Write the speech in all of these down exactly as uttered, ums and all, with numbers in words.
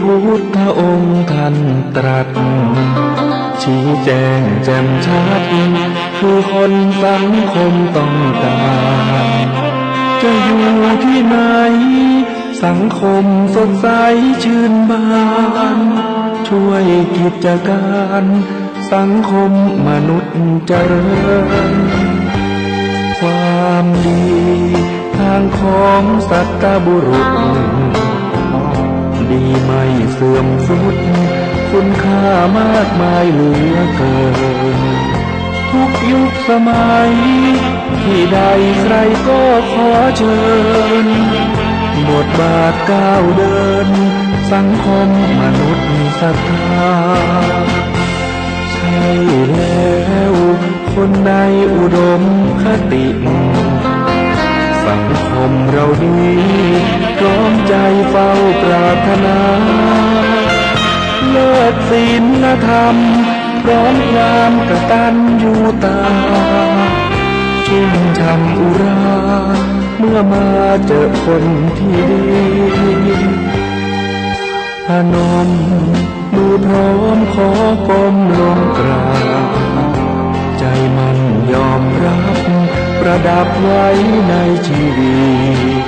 พุทธองค์ท่านตรัส ชี้แจงแจ่มชัด คือคนสังคมต้องการ จะอยู่ที่ไหน สังคมสดใสชื่นบาน ช่วยกิจการ สังคมมนุษย์เจริญ ความดีทางของสัตบุรุษ ดีไม่เสื่อมทรุด คุณค่ามากมายเหลือเกิน ทุกยุคสมัย ที่ใดใครก็ขอเชิญ บทบาทก้าวเดิน สังคมมนุษย์ศรัทธา ใช่แล้ว คนในอุดมคติ สังคมเราดี พร้อมใจเฝ้าปรารถนา เลิศศีลธรรม พร้อมความกตัญญูตา ชุ่มฉ่ำอุรา เมื่อมาเจอคนที่ดี พนมมือพร้อมขอก้มลงกราบ ใจมั่นยอมรับ ประดับไว้ในชีวิต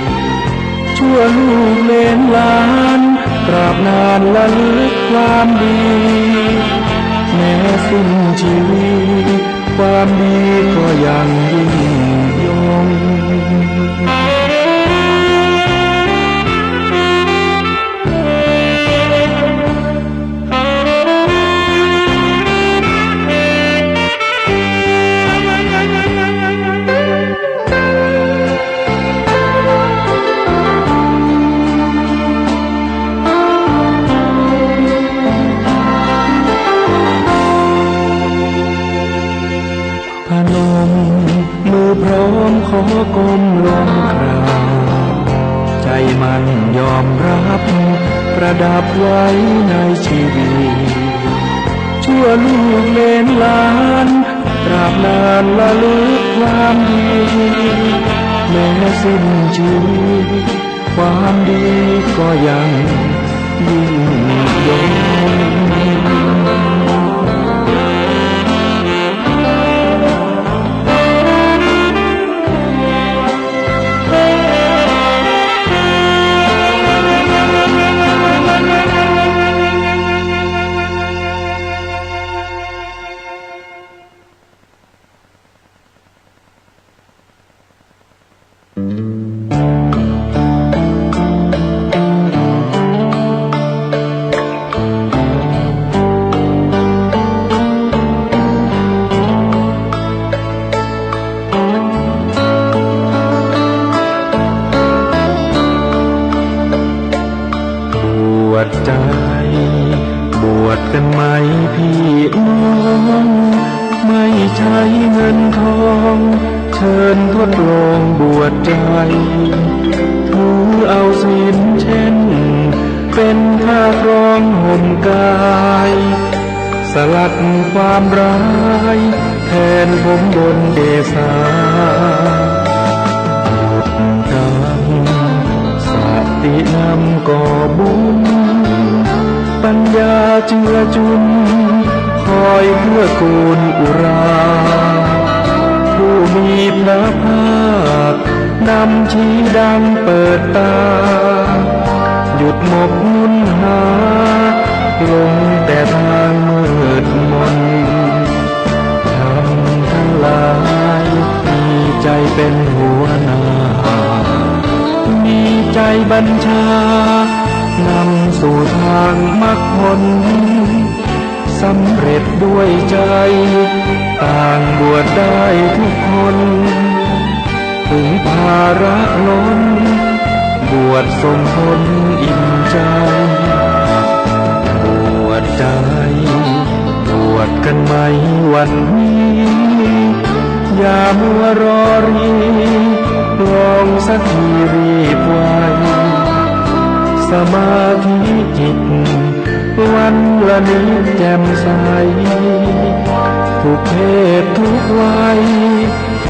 ชั่วลูกเหลนหลาน ตราบนานระลึกความดี แม้สิ้นชีวิต ความดีก็ยังยิ่งยง พนมมือพร้อมขอก้มลงกราบ ใจมั่นยอมรับ ประดับไว้ในชีวิต ชั่วลูกเหลนหลาน ตราบนานระลึกความดี แม้สิ้นชีวิต ความดีก็ยังยิ่งยง บวชใจ บวชกันไหมพี่น้อง ไม่ใช้เงินทอง เชิญทดลองบวชใจ ถือเอาศีลเช่น เป็นผ้าครองห่มกาย สลัดความร้าย แทนผมบนเกศา ทำสตินำก่อบุญ ปัญญาเจือจุน คอยเกื้อกูลอุรา ผู้มีพระภาค นำชี้ดังเปิดตา หยุดหมกมุ่นหา หลงแต่ทางมืดมน ท่านทั้งหลาย มีใจเป็นหัวหน้า มีใจบัญชา นำสู่ทางมรรคผล สำเร็จด้วยใจ ต่างบวชได้ทุกคน ถึงภาระล้น บวชส่งผลอิ่มใจ บวชใจ บวชกันไหมวันนี้ อย่ามัวรอรี ลองสักทีรีบไว สมาธิจิต วันละนิดแจ่มใส ทุกเพศทุกวัย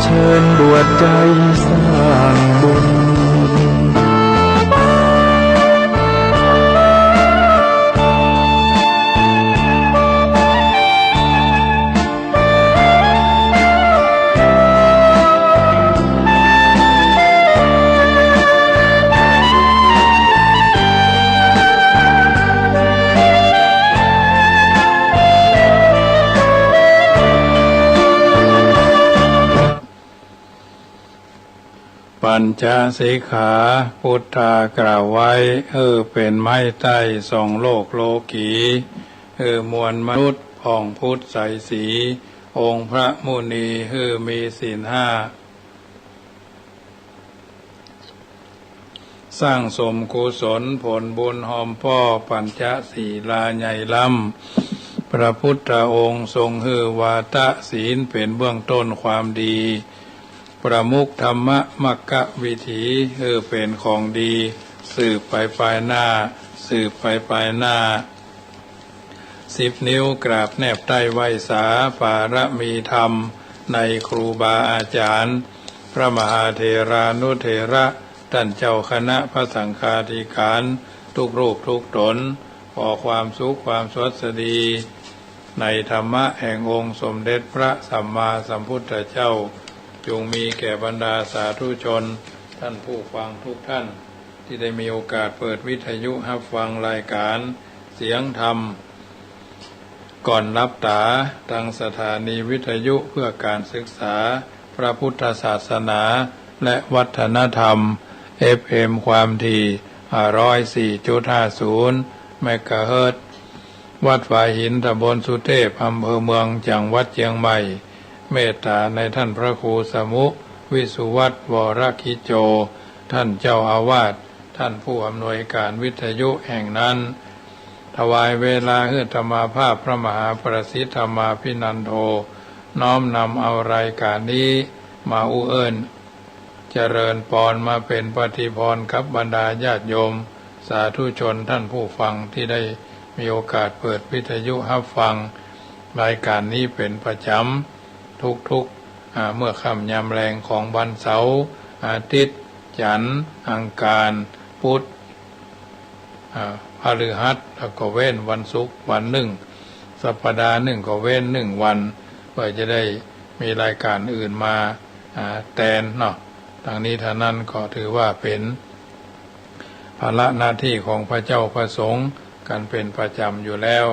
เชิญบวชใจสร้างบุญ ปัญจสิกขา ปุทธากล่าวไว้ หื้อเป๋นไม้ใต้ส่องโลกโลกี หื้อมวลมนุษย์ผ่องพุทธใสสี องค์พระมุนีหื้อมีศีลห้า สร้างสมกุศลผลบุญฮอมป้อ ปัญจศีลาใหญ่ล้ำ พระพุทธองค์ทรงหื้อวาทะศีลเป๋นเบื้องต้นความดี ประมุขธรรมมัคควิถี หื้อเป๋นของดี สืบไปปายหน้า สืบไปปายหน้า สิบนิ้วกราบแนบใต้ไหว้สา ปารมีธรรมในครูบาอาจารย์ พระมหาเถรานุเถระ ต้านเจ้าคณะพระสังฆาธิการ ทุกรูปทุกต๋น ขอความสุขความสวัสดี ในธรรมะแห่งองค์สมเด็จพระสัมมาสัมพุทธเจ้า จงมีแก่บรรดาสาธุชน ต้านผู้ฟังทุกต้าน ตี้ได้มีโอกาสเปิดวิทยุฮับฟังรายก๋านเสียงธรรม ก่อนหลับต๋า ตางสถานีวิทยุเพื่อการศึกษาพระพุทธศาสนาและวัฒนธรรม เอฟเอ็ม ความถี่ ห้าร้อยสี่จุดห้าศูนย์ เมกะเฮิรตซ์ วัดฝายหิน ต๋ำบลสุเทพ อำเภอเมือง จังหวัดเจียงใหม่ เมตต๋าในต้านพระครูสมุ วิสุวัฒน์ วรกิจโจ ต้านเจ้าอาวาส ต้านผู้อำนวยการวิทยุแห่งนั้น ถวายเวลาหื้ออาตมาภาพพระมหาประสิทธิ์ธรรมาภินันโท น้อมนำเอารายก๋านนี้มาอู้เอิ้น เจริญปอน มาเป๋นปฏิภรณ์กับบรรดาญาติโยมสาธุชนต้านผู้ฟังตี้ได้มีโอกาสเปิดวิทยุฮับฟังรายก๋านนี้เป๋นประจ๋ำทุกๆ อ่า เมื่อค่ำยามแลงของวันเสาร์ อาทิตย์ จันทร์ อังคาร พุธ อ่า พฤหัส แล้วก็เว้นวันศุกร์วันนึ่ง สัปดาห์นึ่งก็เว้นนึ่งวัน เพื่อจะได้มีรายก๋านอื่นมา อ่า แตนเนาะ ตังนี้เต้านั้นก็ถือว่าเป๋นภาระหน้าตี้ของพระเจ้าพระสงฆ์กั๋นเป๋นประจ๋ำอยู่แล้ว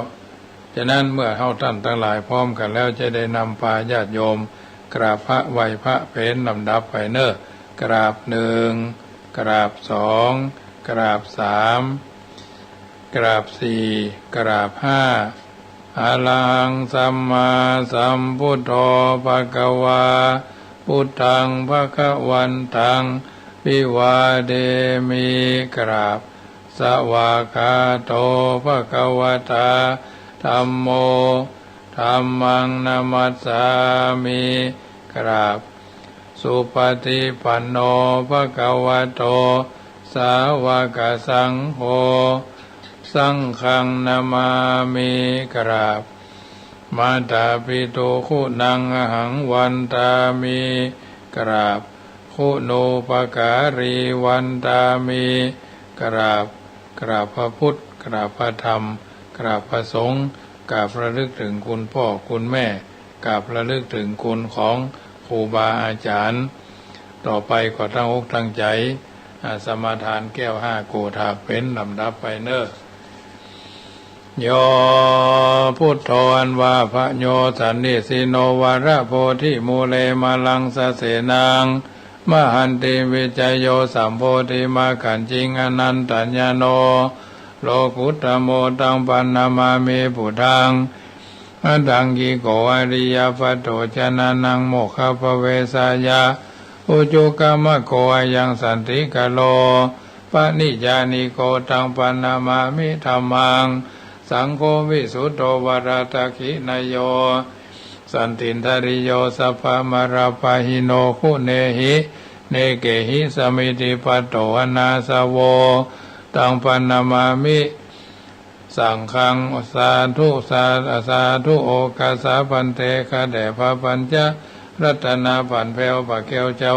ฉะนั้นเมื่อเฮาต้านตังหลายพร้อมกั๋นแล้ว จะได้นำปาญาติโยมกราบพระไหว้พระเป๋นลำดับไปเน่อ กราบนึ่ง กราบสอง กราบสาม กราบสี่ กราบห้า อะระหังสัมมาสัมพุทโธ ภะคะวา พุทธัง ภะคะวันตัง อภิวาเทมิ กราบ สวากขาโต ภะคะวะตา ธัมโม ธัมมัง นะมัสสามิ กราบ สุปฏิปันโน ภะคะวะโต สาวกสังโฆ สังฆัง นะมามิ กราบ มาตาปิตุ คุณัง อะหัง วันตามิ กราบ คุณูปการี วันตามิ กราบ กราบพระพุทธ กราบพระธรรม กราบพระสงฆ์ กราบระลึกเถิงคุณพ่อคุณแม่ กราบระลึกเถิงคุณของครูบาอาจ๋ารย์ ต่อไปก็ตั้งอกตั้งใจ๋ อ่า สมาทานแก้วห้าโกฏฐากเป๋นลำดับไปเน่อ โย พุทโธ อันว่าพระโย สันนิสินโน วรโพธิมูเล มาลังสะเสนัง มหันติ วิจโย สัมโพธิมักขัญญิง อนันตญาโณ โลกุตโม ตัง ปัณณมามิ พุทธัง อัฏฐังกิโก อริยปโต จานานัง โมกขปเวสสายะ อุจุกมกโก อะยังสันติกโร ปะนิจจานิโก ตัง ปัณณมามิ ธัมมัง สังโฆ วิสุตโต วรทักขิณโย สันตินทริโย สัพพะมะลปะหิโน ขุเณหิ เนเกหิ สะมิทธิปัตโต อะนาสโว ตัง ปัณณมามิ สังฆัง สาธุ สา สาธุ โอกัสสะ ภันเต ข้าแต่พระปัญจรัตนะ ปั๋นแผ้วปะแก้วเจ้า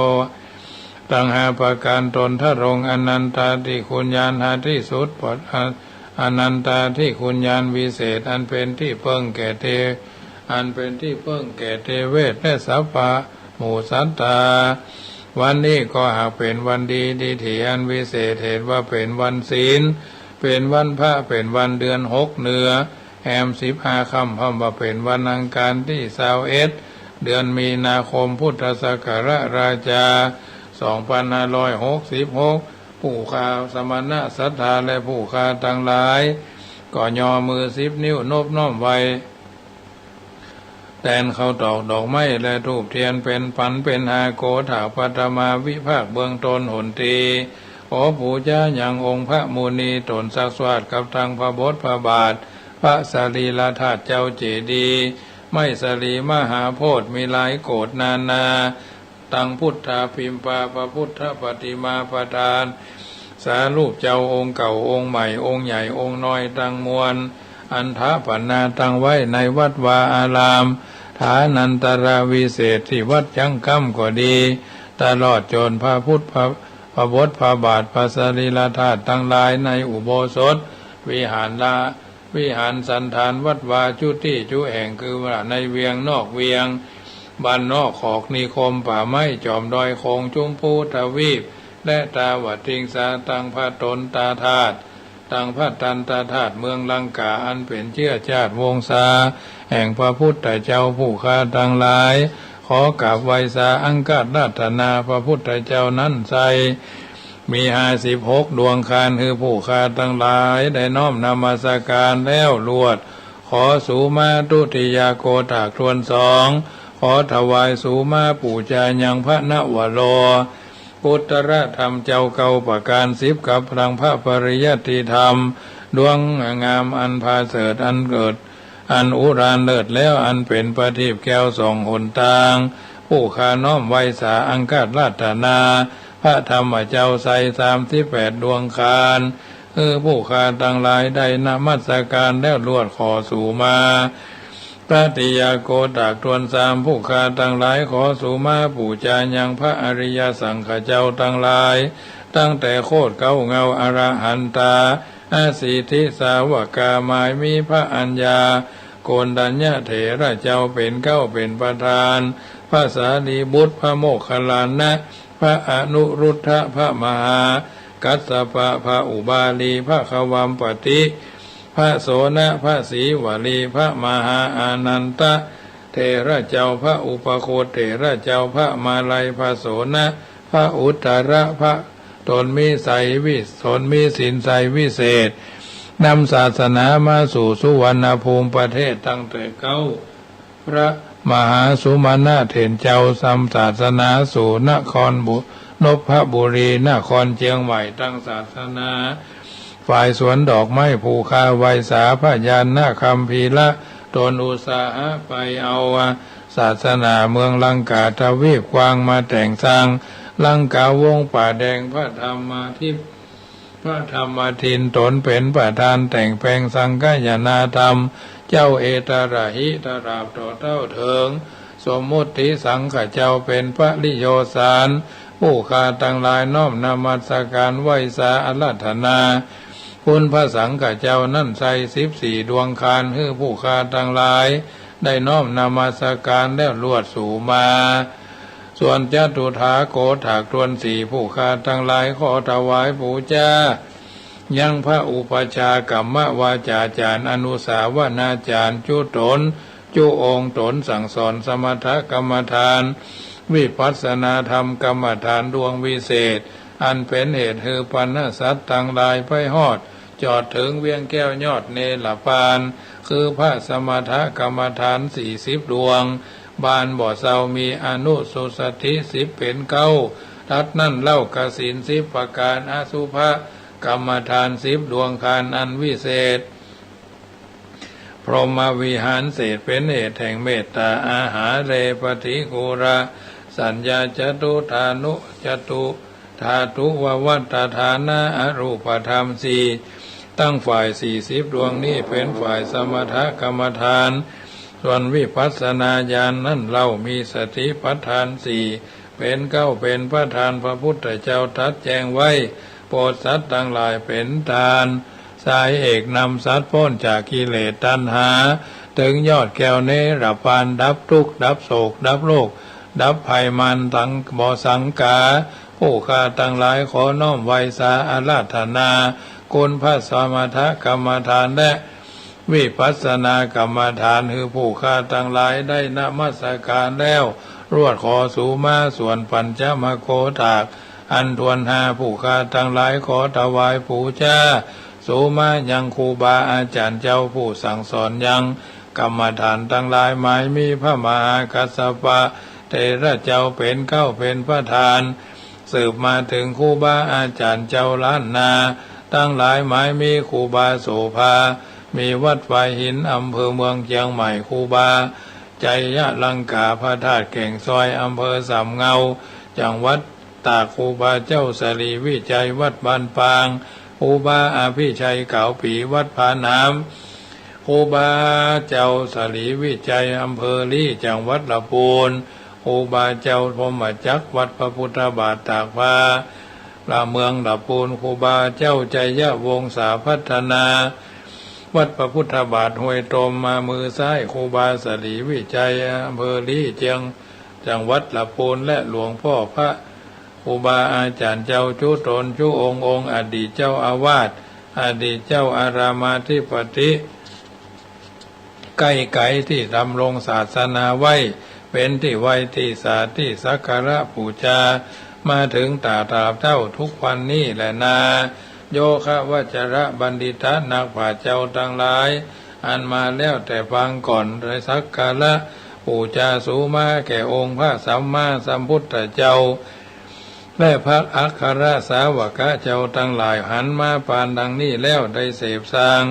ตังห้าประก๋านต๋นทรง อนันตาธิคุณญาณหาที่สุด ปด อ อนันตาธิคุณญาณวิเศษ อันเป๋นตี้เปิ้งแก่เท อันเป๋นตี้เปิ้งแก่เทเวศและสัพพะหมู่สัตตา วันนี้ก็หากเป๋นวันดีดีถีอันวิเศษ เหตุว่าเป๋นวันศีล เป๋นวันพระ เป๋นวันเดือนหกเนือ แฮมสิบห้าค่ำ พร่ำว่าเป๋นวันอังคารตี้ซาวเอ็ด เดือนมีนาคม พุทธศักราช ราชา สองปันห้าร้อยหกสิบหก ผู้ข้าสมณะศรัทธาและผู้ข้าตังหลาย ก็ยอมือสิบนิ้วนบน้อมไหว้ แตนข้าวตอกดอกไม้และธูปเตียนเป๋นปันเป๋นหาโกฏฐาปัตถมาวิภาคเบื้องต้นหนตรี ขอปู๋จายังองค์พระมุนีต๋นสักสวาทกับตังพระบทพระบาท พระสรีระธาตุเจ้าเจดีย์ ไม้สะหลีมหาโพธิ์มีหลายโกศนานา ตังพุทธาพิมปา พระพุทธปฏิมาประธาน สารูปเจ้าองค์เก่าองค์ใหม่องค์ใหญ่องค์น้อยตังมวล อันถาปนาตั้งไว้ในวัดวาอาราม ฐานันตรวิเศษณ์ตี้วัดจังกำก็ดี ตลอดจ๋นพระพุทธพระ พระบทพระบาทพระสรีระธาตุตังหลายในอุโบสถวิหารละ วิหารสันฐานวัดวาจุตี้จุแห่ง คือว่าในเวียงนอกเวียง บ้านนอกขอกนิคมป่าไม้จ๋อมดอยโขงจุมพูทวีป และตาวติงสา ตังพระตนตาธาตุ ตังพระตันตาธาตุเมืองลังกา อันเป๋นเจื้อจาติวงศาแห่งพระพุทธเจ้า ผู้ข้าตังหลาย ขอกราบไหว้สาอังคาสราธนาพระพุทธเจ้านั้นใส่ มีห้าสิบหกดวงคาน คือผู้ข้าตังหลายได้น้อมนมัสการแล้วลวด ขอสูมาทุติยโกฏฐากถ้วนสอง ขอถวายสูมาปู๋จายังพระนวโร กุตตรธรรมเจ้าเก้าประการสิบ กับตังพระปริยัติธรรมดวงงามอันผาเสริฐ อันเกิด อันอุราญเลิศแล้ว อันเป๋นประทีปแก้วส่องหนตาง ผู้ข้าน้อมไหว้สาอังคาสราธนา พระธรรมเจ้าใส่สามสิบแปดดวงคาน คือผู้ข้าตังหลายได้นมัสการแล้วลวด ขอสูมาตติยโกฏฐากถ้วนสาม ผู้ข้าตังหลายขอสูมาปู๋จายังพระอริยสังฆเจ้าตังหลาย ตั้งแต่โคตรเก๊าเงาอรหันตา อสิทธิสาวกา หมายมีพระอัญญา โกณฑัญญะเถระเจ้าเป๋นเก๊าเป๋นประธาน พระสารีบุตร พระโมคคัลลานะ พระอนุรุทธะ พระมหากัสสปะ พระอุบาลี พระควัมปติ พระโสณะ พระสีวลี พระมหาอานันตะเถระเจ้า พระอุปคุตเถระเจ้า พระมาลัย พระโสณะ พระอุตตระ พระตนมีใสวิ ตนมีศีลใสวิเศษ นำศาสนามาสู่สุวรรณภูมิประเทศตั้งแต่เก๊า พระมหาสุมาณะเถรเจ้า นำศาสนาสู่นครบุ นพบุรี นครเจียงใหม่ ตั้งศาสนา ฝ่ายสวนดอกไม้ ผู้ข้าไหว้สาพญานาคคัมภีระ ตนอุตสาหะไปเอาศาสนาเมืองลังกาทวีปกว้างมาแต่งสร้าง ลังกาวงศ์ป่าแดง พระธรรมาธิป พระธรรมทิน ตนเป๋นประธานแต่งแปลงสังคายนาธรรม เจ้าเอตระหิ ตราบต่อเต้าเถิง สมมุติสังฆเจ้าเป๋นปริโยสาร ผู้ข้าตังหลายน้อมนมัสการไหว้สาอาราธนา คุณพระสังฆเจ้านั้นใส่สิบสี่ดวงคาน คือผู้ข้าตังหลายได้น้อมนมัสการแล้วลวดสูมา ส่วนจตุถาโกฏฐากถ้วนสี่ ผู้ข้าตังหลายขอถวายปู๋จายังพระอุปัชฌาย์กรรมวาจาจารย์ อนุสาวนาจารย์ จุต๋น จุองค์ต๋นสั่งสอนสมถกรรมฐาน วิปัสสนาธรรมกรรมฐานดวงวิเศษ อันเป๋นเหตุหื้อปัณณสัตว์ตังหลายไปฮอด จอดเถิงเวียงแก้วยอดเนรปาน คือพระสมถกรรมฐานสี่สิบดวง บานบ่เซามีอนุสสติสิบเป๋นเก๊า ตัดนั้นเล่ากสิณสิบประการ อสุภกรรมฐานสิบดวงคานอันวิเศษ พรหมวิหารเศษเป๋นเหตุแห่งเมตตา อาหาเรปฏิกูลสัญญา จตุธานุ จตุ ธาตุววัฏฐานะ อรูปธรรมสี่ ตั้งฝ่ายสี่สิบดวงนี้เป๋นฝ่ายสมถกรรมฐาน ส่วนวิปัสสนาญาณนั้นเล่ามีสติปัฏฐานสี่เป๋นเก๊า เป๋นประธาน พระพุทธเจ้าตรัสแจ้งไว้ โปรดสัตว์ตังหลายเป๋นทาน สายเอกนำสัตว์ป๊นจากกิเลสตัณหา เถิงยอดแก้วเนรปาน ดับทุกข์ ดับโศก ดับโรค ดับภัยมารสัง บ่สังกา ผู้ข้าตังหลายขอน้อมไหว้สาอาราธนา คุณพระสมถกรรมฐานและวิปัสสนากรรมฐาน หื้อผู้ข้าตังหลายได้นมัสการแล้ว รวดขอสูมาสวดปัญจมโกฏาก อันถ้วนห้า ผู้ข้าตังหลายขอถวายปู๋จาสูมายังครูบาอาจ๋ารย์เจ้าผู้สั่งสอนยังกรรมฐานตังหลาย หมายมีพระมหากัสสปะเถระเจ้าเป๋นเก๊าเป๋นประธาน สืบมาเถิงครูบาอาจ๋ารย์เจ้าล้านนาตังหลาย หมายมีครูบาโสภา มีวัดฝายหิน อำเภอเมืองเจียงใหม่ ครูบา ชัยยะลังกา พระธาตุแก่งซอย อำเภอสามเงา จังหวัดตาก ครูบาเจ้าสรีวิชัย วัดบ้านปาง ครูบาอภิชัย ขาวปี วัดผาหนาม ครูบาเจ้าสรีวิชัย อำเภอลี้ จังหวัดลำปูน ครูบาเจ้าพรหมจักร วัดพระพุทธบาทตากฟ้า ละเมืองลำปูน ครูบาเจ้าชัยวงศาพัฒนา วัดพระพุทธบาทห้วยตม มามือซ้าย ครูบาสรีวิชัย อำเภอลี้ เจียง จังหวัดลำปูน และหลวงป้อพระครูบาอาจ๋ารย์เจ้าจุ๊ต๋นจุ๊องค์ องค์อดีตเจ้าอาวาส อดีตเจ้าอารามอธิปติ ใก้ไก๋ตี้ดำรงศาสนาไว้ เป๋นตี้ไหว้ตี้สาตี้สักการะปู๋จา มาเถิงตราบเต้าทุกวันนี้แหละนา โยคะวัจจะบัณฑิตะนักปราชญ์เจ้าตังหลาย อันมาแล้วแต่ปางก่อนได้สักการะปู๋จาสูมาแก่องค์พระสัมมาสัมพุทธเจ้า และพระอัครสาวกะเจ้าตังหลาย หันมาปานดังนี้แล้วได้เสพสร้าง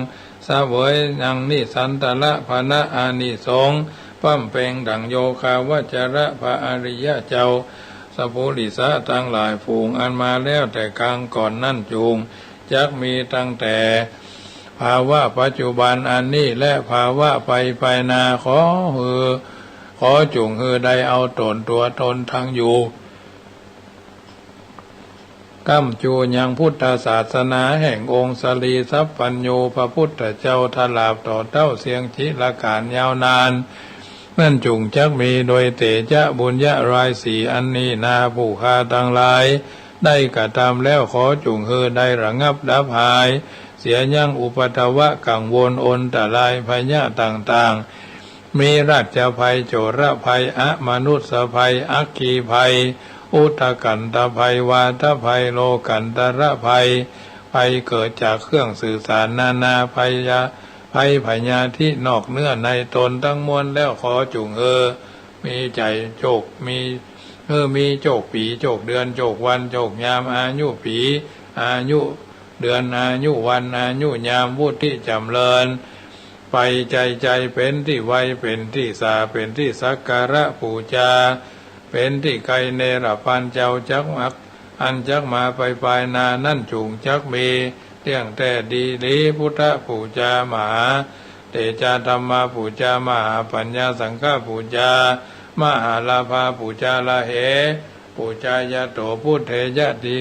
เสวยยังนิสันตระพละอานิสงส์ ป้ำเป่งดั่งโยคะวัจจะพระอริยะเจ้า สัพพุริสะตังหลายฝูง อันมาแล้วแต่กางก่อนนั้นจุ่ง จักมีตั้งแต่ภาวะปัจจุบันอันนี้ และภาวะไปภายหน้า ขอหื้อ ขอจุ่งหื้อได้เอาต๋นตั๋วตนตังอยู่ ก้ำจูยังพุทธศาสนาแห่งองค์สรีสัพพัญญูพระพุทธเจ้า ตราบต่อเต้าเสี้ยงจิรกาลยาวนาน นั้นจุ่งจักมีโดยเตจะบุญญารายสี่อันนี้นา ผู้ข้าตังหลายได้กระทำแล้ว ขอจุ่งหื้อได้ระงับดับหาย เสียยังอุปัทวะกังวลอันตรายภัยต่างๆ มีราชภัย โจรภัย อมนุษยภัย อัคคีภัย อุทกันตภัย วาตภัย โลกันตรภัย ภัยเกิดจากเครื่องสื่อสารนานาภัย ภัยพยาธินอกเนื้อในตนตังมวลแล้ว ขอจุ่งหื้อมีใจ๋โจค มี หื้อมีโจคปี๋ โจคเดือน โจควัน โจคยาม อายุปี๋ อายุเดือน อายุวัน อายุยาม วุฒิจ๋ำเริญ ไปใจ๋ใจ๋ เป๋นตี้ไหว้ เป๋นตี้สา เป๋นตี้สักการะปู๋จา เป๋นตี้ใก้เนรภัณฑ์เจ้าจักมัก อันจักมาไปภายหน้านั้นจุ่งจักมีเตี้ยงแต๊ดีหลี พุทธปู๋จามหาเตจะ ธัมมปู๋จามหาปัญญา สังฆปู๋จามหาลาภา ปู๋จาระเห ปู๋จายะโต พุทเทยะติ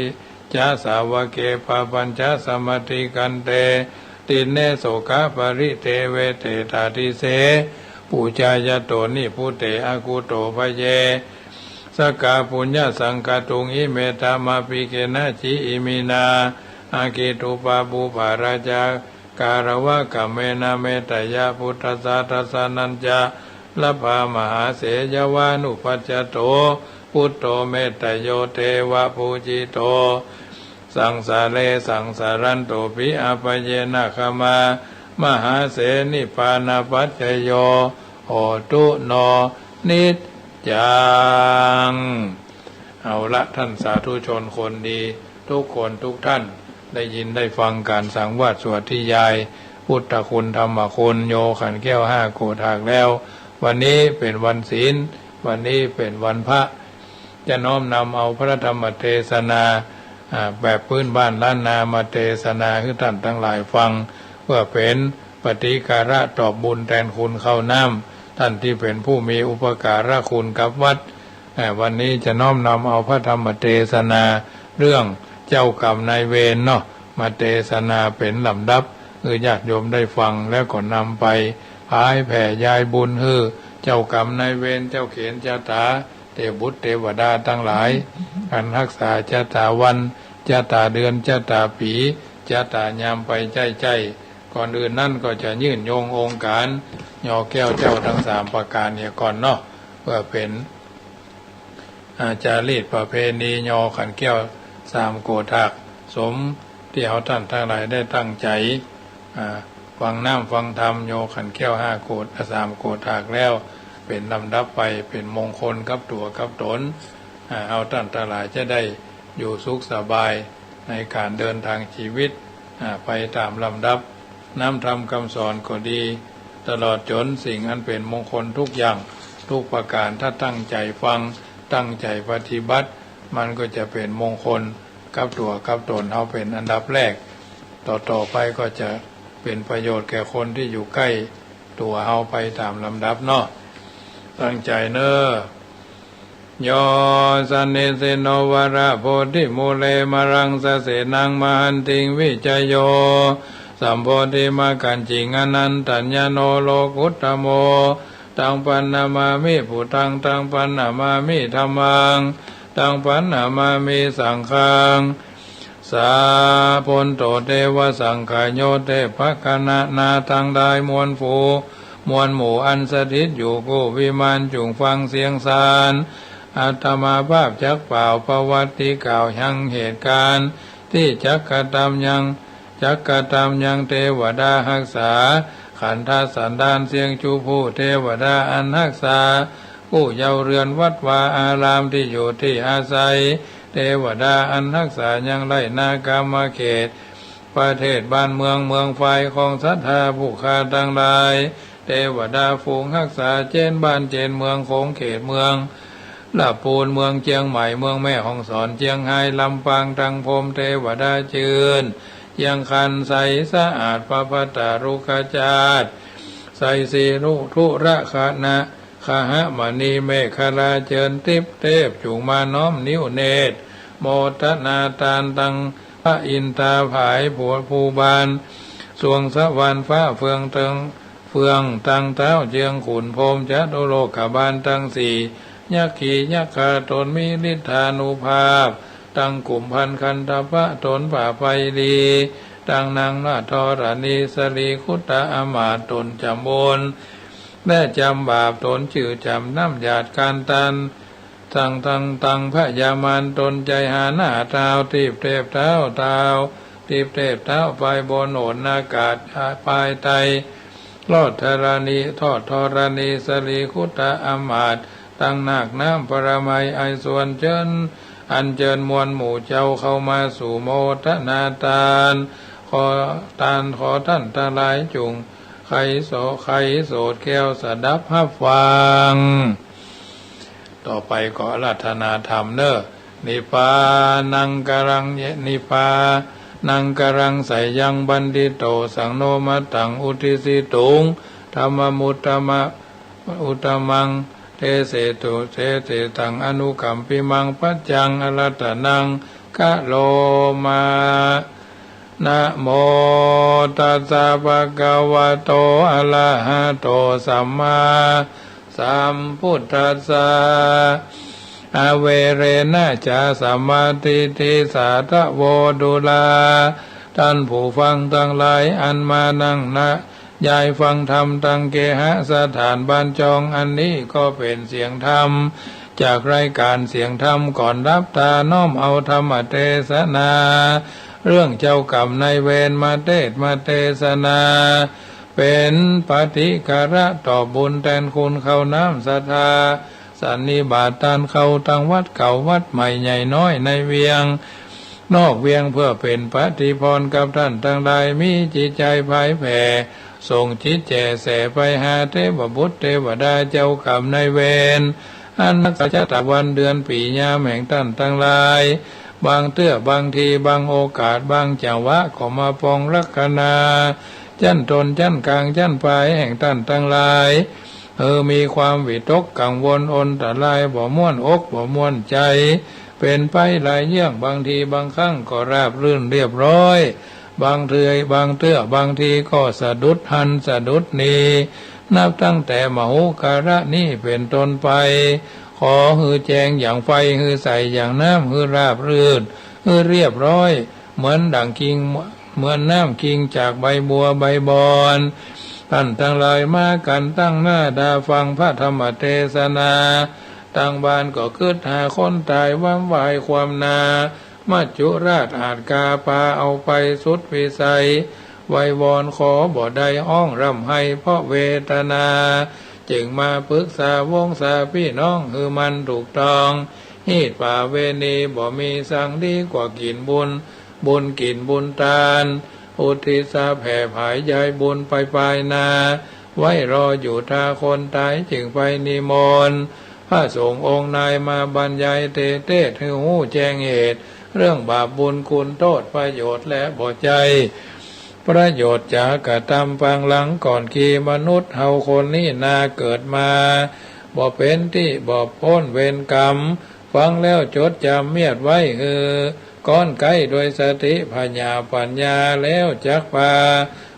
จะสาวะเก ปะปัญจะสะมัตถิกันเต ติเณ โสกะปะริเทเว เตตาทิเส ปู๋จายะโต นิพพุเต อกุโตภะเย สะกา ปุญญะสังคาตุง อิเม ธัมมาภิเกนะ จิ อิมินา อาคิตุปะปูปะราชา การะวะกะเมนะ เมตยะพุทธัสสะ ทัสสะนัญจะ ลัพพามหาเสยะวานุปัจจะโต พุทโธเมตตะโย เทวะปูจิโต สังสาเร สังสารันโตปิ อัปปะเยนะ ขมา มหาเส นิพพานะปัจจโย โหตุ โน นิจจัง เอาละ ท่านสาธุชนคนดี ทุกคนทุกท่าน ได้ยินได้ฟังก๋านสังวาสสวดธยาย พุทธคุณธรรมคุณ โยขันแก้วห้าโกฏากแล้ว วันนี้เป๋นวันศีล วันนี้เป๋นวันพระ จะน้อมนำเอาพระธรรมเทศนา อ่า แบบพื้นบ้านล้านนามาเทศนาหื้อท่านตังหลายฟัง เพื่อเป๋นปฏิการะตอบบุญแตนคุณข้าวน้ำ ท่านตี้เป๋นผู้มีอุปการะคุณกับวัด อ่า วันนี้จะน้อมนำเอาพระธรรมเทศนาเรื่องเจ้ากรรมนายเวรเนาะ มาเทศนาเป๋นลำดับ หื้อญาติโยมได้ฟัง แล้วก็นำไปผายแผ่ยายบุญหื้อเจ้ากรรมนายเวร เจ้าเขนชะตา เทพบุตรเทวดาตังหลาย อันฮักษาชะตาวัน ชะตาเดือน ชะตาปี๋ ชะตายามไปใจ้ๆ ก่อนอื่นนั้นก็จะยื่นโยงองค์ก๋าน ยอแก้วเจ้าตังสามประก๋านเหียก่อนเนาะ เพื่อเป๋น อา จารีตประเพณียอขันแก้วสามโกฏหัก สมตี้เฮาต้านตังหลายได้ตั้งใจ๋ อ่า ฟังน้ำฟังธรรม ยอขันแก้วห้าโกฏ อ่า สามโกฏหักแล้ว เป๋นลำดับไป เป๋นมงคลกับตั๋วกับต๋น อ่า เฮาต้านตังหลายจะได้อยู่สุขสบายในก๋านเดินตางจีวิต อ่า ไปต๋ามลำดับ น้ำธรรมกำสอนก็ดี ตลอดจ๋นสิ่งอันเป๋นมงคลกู้อย่างกู้ประก๋าน ถ้าตั้งใจ๋ฟัง ตั้งใจ๋ปฏิบัติ มันก็จะเป๋นมงคลกับตั๋วกับต๋นเฮาเป๋นอันดับแรก ต่อๆ ไปก็จะเป๋นประโยชน์แก่คนตี้อยู่ใก้ตั๋วเฮาไปต๋ามลำดับเนาะ ตั้งใจ๋เน่อ โย สันนิสินโน วะระโพธิมูเล มะรังสะเสนัง มะหันติง วิจโย สัมโพธิมักขัญญิง อนันตัญญโณ โลกุตตโม ตัง ปัณณมามิ พุทธัง ตัง ปัณณมามิ ธัมมัง ตัง ปัณณมามิ สังฆัง สา โพนโต เตวะสังฆาโย เตวะกะนานาตังหลาย มวลฝู มวลหมู่อันสถิตอยู่กู้วิมาน จุ่งฟังเสียงสาร อาตมาภาพจักเป่าประวัติ กล่าวยังเหตุก๋ารณ์ ตี้จักกระตำยัง จักกระตำยังเตวดาฮักษา ขันธสันดานเสียงจุผู้ เตวดาอันฮักษา กู้เย้าเฮือนวัดวาอารามตี้อยู่ตี้อาศัย เตวดาอันฮักษายังไล่นาคามเขต ประเทศบ้านเมือง เมืองฝ่ายของศรัทธาผู้ข้าตังหลาย เตวดาฝูงฮักษา เจ๊นบ้านเจ๊นเมือง ขงเขตเมือง ละปูน เมืองเจียงใหม่ เมืองแม่ฮ่องสอน เจียงฮาย ลำปาง ตังพรหมเตวดาจื้น เจียงคันใสสะอาด ปะพัตตารุกขจาตุ ใสสีรุธุระคณะ คหมณีเมขลา เจิญติ๊บเตพ จุ่งมาน้อมนิ้วเนตร โมทนาตานตังพระอินทาผาย ผัวภูบาล สวงสวรรค์ฟ้าเฟืองเติง เฟืองตังเต๊าเจืองขุนพรหม จตุโลกบาลตังสี่ ยักขียักขาต๋นมีฤทธานุภาพ ตังกุมภัณฑ์คันธปะต๋นป่าบไปดี ตังนางนาถธรณี สรีคุตตะอำมาตย์ต๋นจ๋ำบุญ และจ๋ำบาป ต๋นจื้อจ๋ำน้ำหยาดก๋านตัน ตังตังตังพญามารต๋นใจ๋หาหน้าเต้า ติ๊บเตพเต้าเต้า ติ๊บเตพเต้าไปบนโหนอากาศ ไปใต้ ทอดธรณี ทอดธรณี สรีคุตตะอำมาตย์ ตังนาคน้ำปรมัยไอสวนเจิญ อัญเจิญมวลหมู่เจ้าเข้ามาสู่โมทนาตาน ขอตาน ขอต้านตังหลายจุ่งใค่โส ใค่โสดแก้วสดับฮับฟัง ต่อไปก็อาราธนาธรรมเน่อ นิพพานังกรัง นิพพานังกรัง ไสยัง บัณฑิโต สังโน มัตตัง อุทธิสิตุง ธัมมุตตมะ อุตตมัง เตเสตุ เตเสตัง อนุกัมปิมัง ปัจจัง อาราธนัง กะโรมะ นะโมตัสสะ ภะคะวะโต อะระหะโต สัมมาสัมพุทธัสสะ อะเวเรนะจะ สัมมาทิฏฐิสาทะโว ดูรา ต้านผู้ฟังตังหลาย อันมานั่งนะ ยายฟังธรรมตังเกหสถานบ้านจอง อันนี้ก็เป๋นเสียงธรรม จากรายก๋านเสียงธรรมก่อนหลับตา น้อมเอาธรรมเตสนา เรื่องเจ้ากรรมนายเวรมาเตสน์มาเตสนา เป๋นปฏิฆาระตอบบุญแตนคุณข้าวน้ำศรัทธา สันนิบาตต้านข้าวตังวัดเก่าวัดใหม่ใหญ่น้อยในเวียง นอกเวียง เปื้อเป๋นปฏิภรณ์กับต้านตังหลาย มีจิตใจ๋ผายแผ่ ส่งจิตแจ่แสไปหาเตวบุตรเตวดาเจ้ากรรมนายเวร อันฮักษาจะตะวันเดือนปี๋ยามแห่งต้านตังหลาย บางเตื้อบางทีบางโอกาสบางจังหวะก็มาปองลักขณา จั้นต้นจั้นก๋างจั้นปายแห่งต้านตังหลาย เออ มีความวิตกกังวลอนตราย บ่ม่วนอกบ่ม่วนใจ๋ เป๋นไปหลายเยื่อง บางทีบางครั้งก็ราบรื่นเรียบร้อย บางเทื่อบางเตื้อบางทีก็สะดุดหั้นสะดุดนี่ นับตั้งแต่มหกรานี้เป๋นต้นไป ขอหื้อแจ้งอย่างไฟ หื้อใสอย่างน้ำ หื้อราบรื่น หื้อเรียบร้อย เหมือนดั่งกิ่ง เหมือนน้ำกิ่งจากใบบัวใบบอน ต้านตังหลายมากั๋นตั้งหน้าต๋าฟังพระธรรมเตสนา ตังบ้านก็กึ๊ดหาคนต๋าย ว้ำวายความนา มัจจุราชอาจกาปาเอาไปสุดวิสัย ไหว้วอนขอบ่ได้ ฮ้องร่ำไห้เพราะเวทนา จึงมาปึกษาวงศาปี้น้อง หื้อมันถูกต้อง ฮีตประเวณีบ่มีสัง ดีกว่ากิ๋นบุญ บุญกิ๋นบุญตาน อุทิศแผ่ผายยายบุญไปปายนา ไว้รออยู่ถ้าคนต๋าย จึงไปนิมนต์ พระสงฆ์องค์นายมาบรรยายเตเตศน์ หื้อฮู้แจ้งเหตุ เรื่องบาปบุญคุณโต้ษ ประโยชน์และบ่ใจ้ ประโยชน์จ๋ากระตำปางหลัง ก่อนกี่มนุษย์เฮาคนนี้นาเกิดมา บ่เป๋นตี้บ่ป๊นเวรกรรม ฟังแล้วจดจ๋ำเมียดไว้ หื้อก้อนใก้ด้วยสติผญาปัญญา แล้วจักปา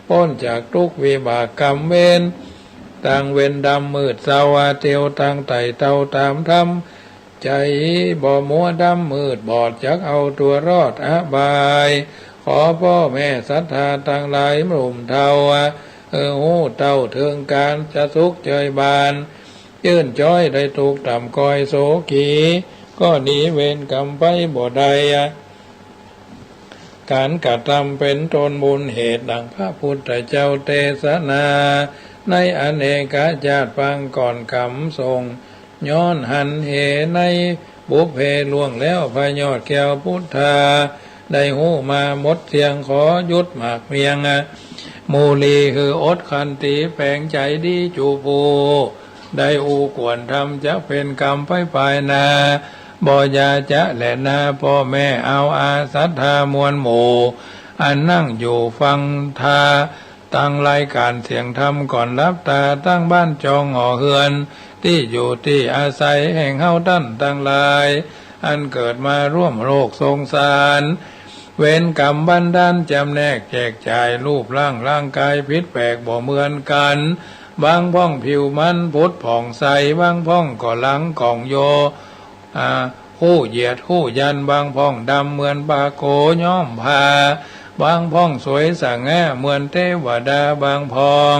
ป๊นจากตุ๊กข์วิบากกรรมเวร ตังเวรดำมืดเศร้า เตียวตังไต่เต้าต๋ามธรรม ใจ๋บ่มัวดำมืดบอด จักเอาตั๋วรอดอบาย ขอป้อแม่ศรัทธาตังหลาย หนุ่มเฒ่า หื้อฮู้เต้าเถิงก๋าน จะสุขเจยบาน จื้นจ๊อยได้ตุ๊กข์ต่ำก้อยโศกี ก็หนีเวรกรรมไปบ่ได้ ก๋านกระตำเป๋นต้นบุญเหตุ ดังพระพุทธเจ้าเตสนา ในอเนกชาติปางก่อนกำส่ง ย้อนหันเหในบุพเพล่วงแล้ว พระยอดแก้วพุทธา ได้ฮู้มาหมดเสี้ยง ขอหยุดหมากเมียง มูลี หื้ออดขันตี แป๋งใจ๋ดีจุผู้ ได้อู้ควรธรรม จะเป๋นกรรมไปปายนา บ่อย่าจะแลนา ป้อแม่เอาอาศรัทธามวลหมู่ อันนั่งอยู่ฟังธรรม ตังรายก๋านเสียงธรรม ก่อนหลับต๋า ตังบ้านจองหอเฮือน ตี้อยู่ตี้อาศัย แห่งเฮาต้านตังหลาย อันเกิดมาร่วมโลกสงสาร เวรกรรมบันดาลจ๋ำแนกแจกจ่าย รูปร่างร่างก๋ายผิดแปลกบ่เหมือนกั๋น บางพ่องผิวมันผุดผ่องใส บางพ่องก็หลังก่องโย อ่า ฮู้เหยียดฮู้ยัน บางพ่องดำเหมือนปลาโกย้อมผ้า บางพ่องสวยสง่าเหมือนเตวดา บางพ่อง